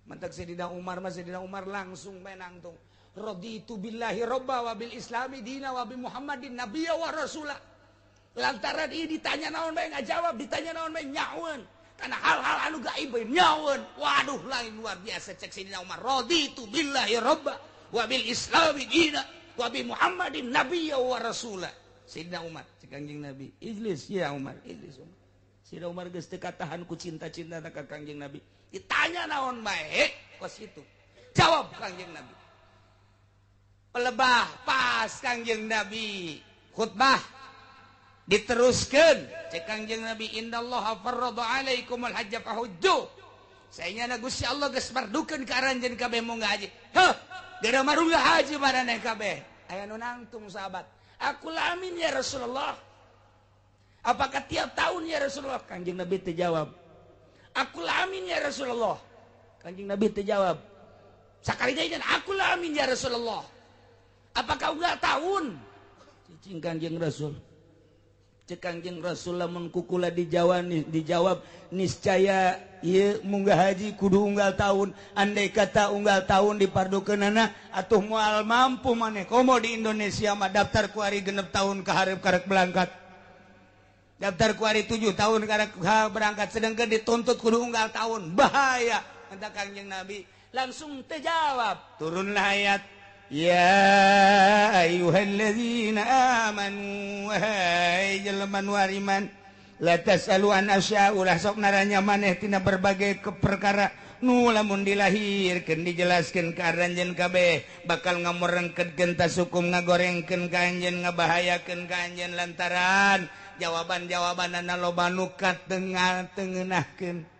Mantak Sayyidina Umar mah, Sayyidina Umar langsung bae nangtung. Raditu billahi robba wa bil islami dina wa bi Muhammadin nabiyya wa rasula. Lantaran ieu ditanya naon bae ngajawab, ditanya naon bae nyaweun. Karena hal-hal anu gaib bae nyaweun. Waduh, lain luar biasa cek Sayyidina Umar. Raditu billahi robba wa bil islami dina wa bi Muhammadin nabiyya wa rasula. Sayyidina Umar, cek Kangjeng Nabi, "Ijlis ya Umar, ijlis Umar." Sayyidina Umar geus teu katahan ku cinta-cinta ka Kangjeng Nabi. Ditanya naon bae kos itu. Jawab Kangjeng Nabi. Pelebah pas Kangjeng Nabi khutbah diteruskan cek Kangjeng Nabi, "Innallaha farrada alaikumul hajja fahujju." Saenyana Gusti Allah geus mardukeun ka aranjeun kabeh munggah haji. Heuh, geura marunggah haji maraneh kabeh. Aya nu nangtung sahabat, "Aku lamin ya Rasulullah. Apakah tiap tahun ya Rasulullah?" Kangjeng Nabi teu jawab. "Aku lamin ya Rasulullah." Kangjeng Nabi teu jawab. Sakali deui, "Aku lamin ya Rasulullah. Apakah enggak tahun?" Cicing Kangjeng Rasul. Cek Kangjeng Rasul, lamun kukula dijawab, dijawab niscaya ieu munggah haji kudu unggal tahun. Andai kata unggal tahun dipardukeunana atuh moal mampu maneh. Komo di Indonesia mah daftar kuari 6 tahun ka hareup karek berangkat. Daftar kuari 7 tahun karek berangkat, sedangkan dituntut kudu unggal tahun. Bahaya. Kata Kangjeng Nabi langsung terjawab. Turunlah ayat, Ya ayyuhalladzina amanu, wahai jelema nu ariman, la tasalu an asya, ulah sok naranya maneh tina berbagai perkara nu lamun dilahirkeun dijelaskeun ka aranjeun kabeh bakal ngamorengkeun tasukum, ngagorengkeun ka anjeun, ngabahayakeun ka anjeun lantaran jawaban-jawabanana loba nu katengah tengenahkeun.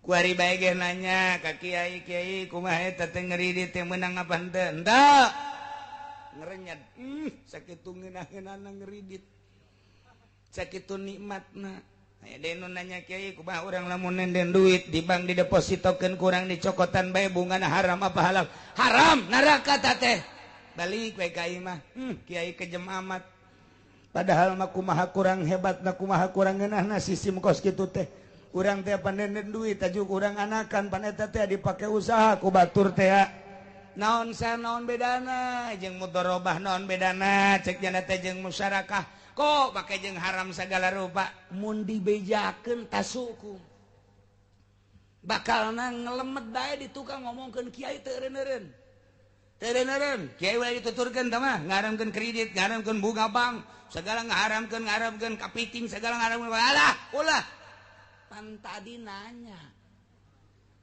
Kuari bae ge nanya ka kiai, "Kiai, kumaha eta teh ngeridit teh meunang apa henteu?" Henteu. Ngerenyet. Sakitu ngeunah-ngeunahna ngeridit. Sakitu nikmatna. Aya deui nu nanya, "Kiai, kumaha urang lamun nenden duit di bank didepositokeun kurang dicokotan bae bungana haram apa halal?" Haram, neraka ta teh. Balik we ka imah. Kiai kejem amat. Padahal mah kumaha kurang hebatna, kumaha kurang ngeunahna sistem kos kitu teh. Urang teh panenden duit tajuk urang anakan pan eta teh dipake usaha ku batur teh. Naon sa naon bedana jeung mudharabah, naon bedana cek jana teh jeung musyarakah, kok make jeung haram segala rupa? Mun dibejakeun tasuku bakalna ngelemet bae di tukang ngomongkeun kiai teu eureun-eureun teu eureun-eureun. Kiai we dituturkeun tah mah ngaramkeun kredit, ngaramkeun bunga bank segala, ngaramkeun ngaramkeun kapiting segala, ngaramkeun. Alah, ulah. Pan tadi nanya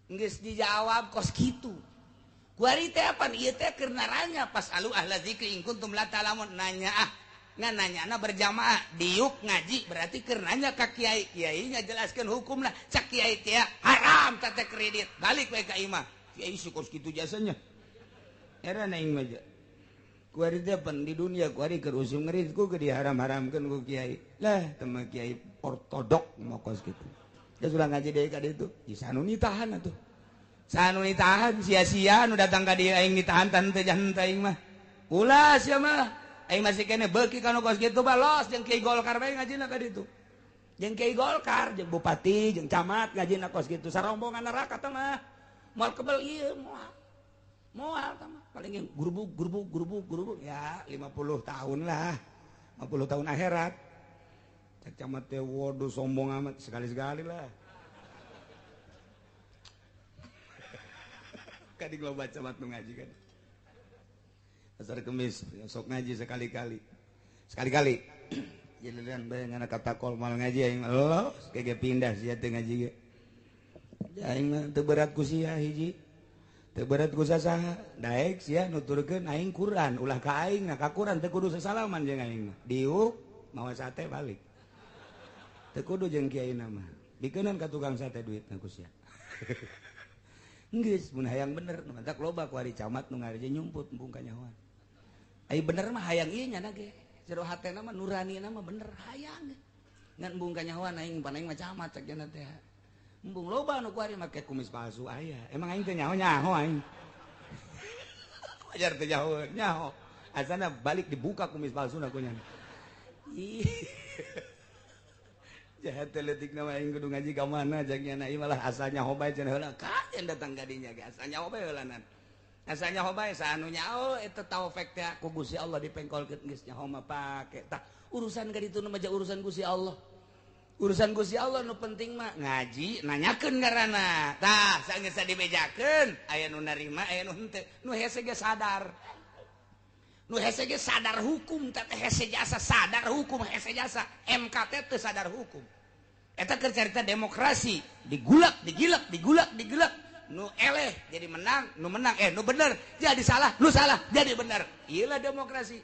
geus dijawab kos kitu. Kuari teh pan ieu teh keur naranya, fasalu ahla zikri in kuntum la ta'lamun. Nanya ah ngan nanyana berjamaah diuk ngaji berarti keur nanya ka kiai, kiai ngajelaskeun hukumna. Cak kiai teh haram teh kredit. Balik we ka imah, kiai si kos kitu jasanya era aing mah. Kuari teh pan di dunia kuari keur usum ngerit ku diharam-haramkeun ku kiai. Lah teman kiai ortodok mokos gitu. Dia sudah ngaji deui ka ditu. Di sanu nitahan atuh. Sanu nitahan sia-sia nu datang ka dieu aing nitahan tan teu janten aing mah. Ulah sia mah. Aing masih kene beuki kana kos kitu balos jeung kiai Golkar bae ngajina ka ditu. Jeung kiai Golkar, jeung bupati, jeung camat ngajina kos kitu sarombongan neraka teh mah. Moal kebel ieu moal. Moal teh mah paling yang gurbuk gurbuk gurbuk gurbuk ya 50 tahun lah. 50 tahun akhirat. Cek camat teh waduh sombong amat sekali-sekali lah. Kadi loba camat nu ngaji kan. Pasar Kemis sok ngaji sekali-kali. Sekali-kali. Giliran bae ngana katakol mal ngaji aing los gege pindah sia teu ngaji ge. Aing mah teu berat ku sia hiji. Teu berat ku sasaha. Daek sia nuturkeun aing Quran, ulah ka aing na ka Quran teu kudu sasalaman jeung aing mah. Diuk mawa sate balik. Teu kudu jeung kiai mah. Bikeunan ka tukang sate duitna ku sia. Geus mun hayang bener nu mantak loba ku ari camat nu ngareje nyumput embung kanyahoan. Ai bener mah hayang ieu nya ge. Jero hatena mah nuranina mah bener hayang. Ngan embung kanyahoan aing pan aing mah camat cek nya teh. Embung loba nu kuari make kumis palsu aya. Emang aing teh nyaho-nyaho aing. Wajar teh nyaho, nyaho. Asana balik dibuka kumis palsu na ku nya. Ih. Jahat teh leutik na mah aing kudu ngaji ka mana cek nya ieu malah asalnya hobae cenah heula. Kajen datang ka dinya ge asalnya hobae heulanan. Asalnya hobae saanu nyaho eta taufik teh ku Gusti Allah dipengkolkeun geus nyaho mah pake. Tah urusan ka ditu mah urusan Gusti Allah. Urusan Gusti Allah nu penting mah ngaji nanyakeun ngaranna. Tah sageus dibejakeun aya nu narima aya nu henteu. Nu hese ge sadar. Nu hese ge sadar hukum teh hese jasa sadar hukum hese jasa MK teh teu sadar hukum. Eta keur carita demokrasi digulak digilak digulak digilak nu eleh jadi menang nu menang nu bener jadi salah nu salah jadi bener. Ieu lah demokrasi.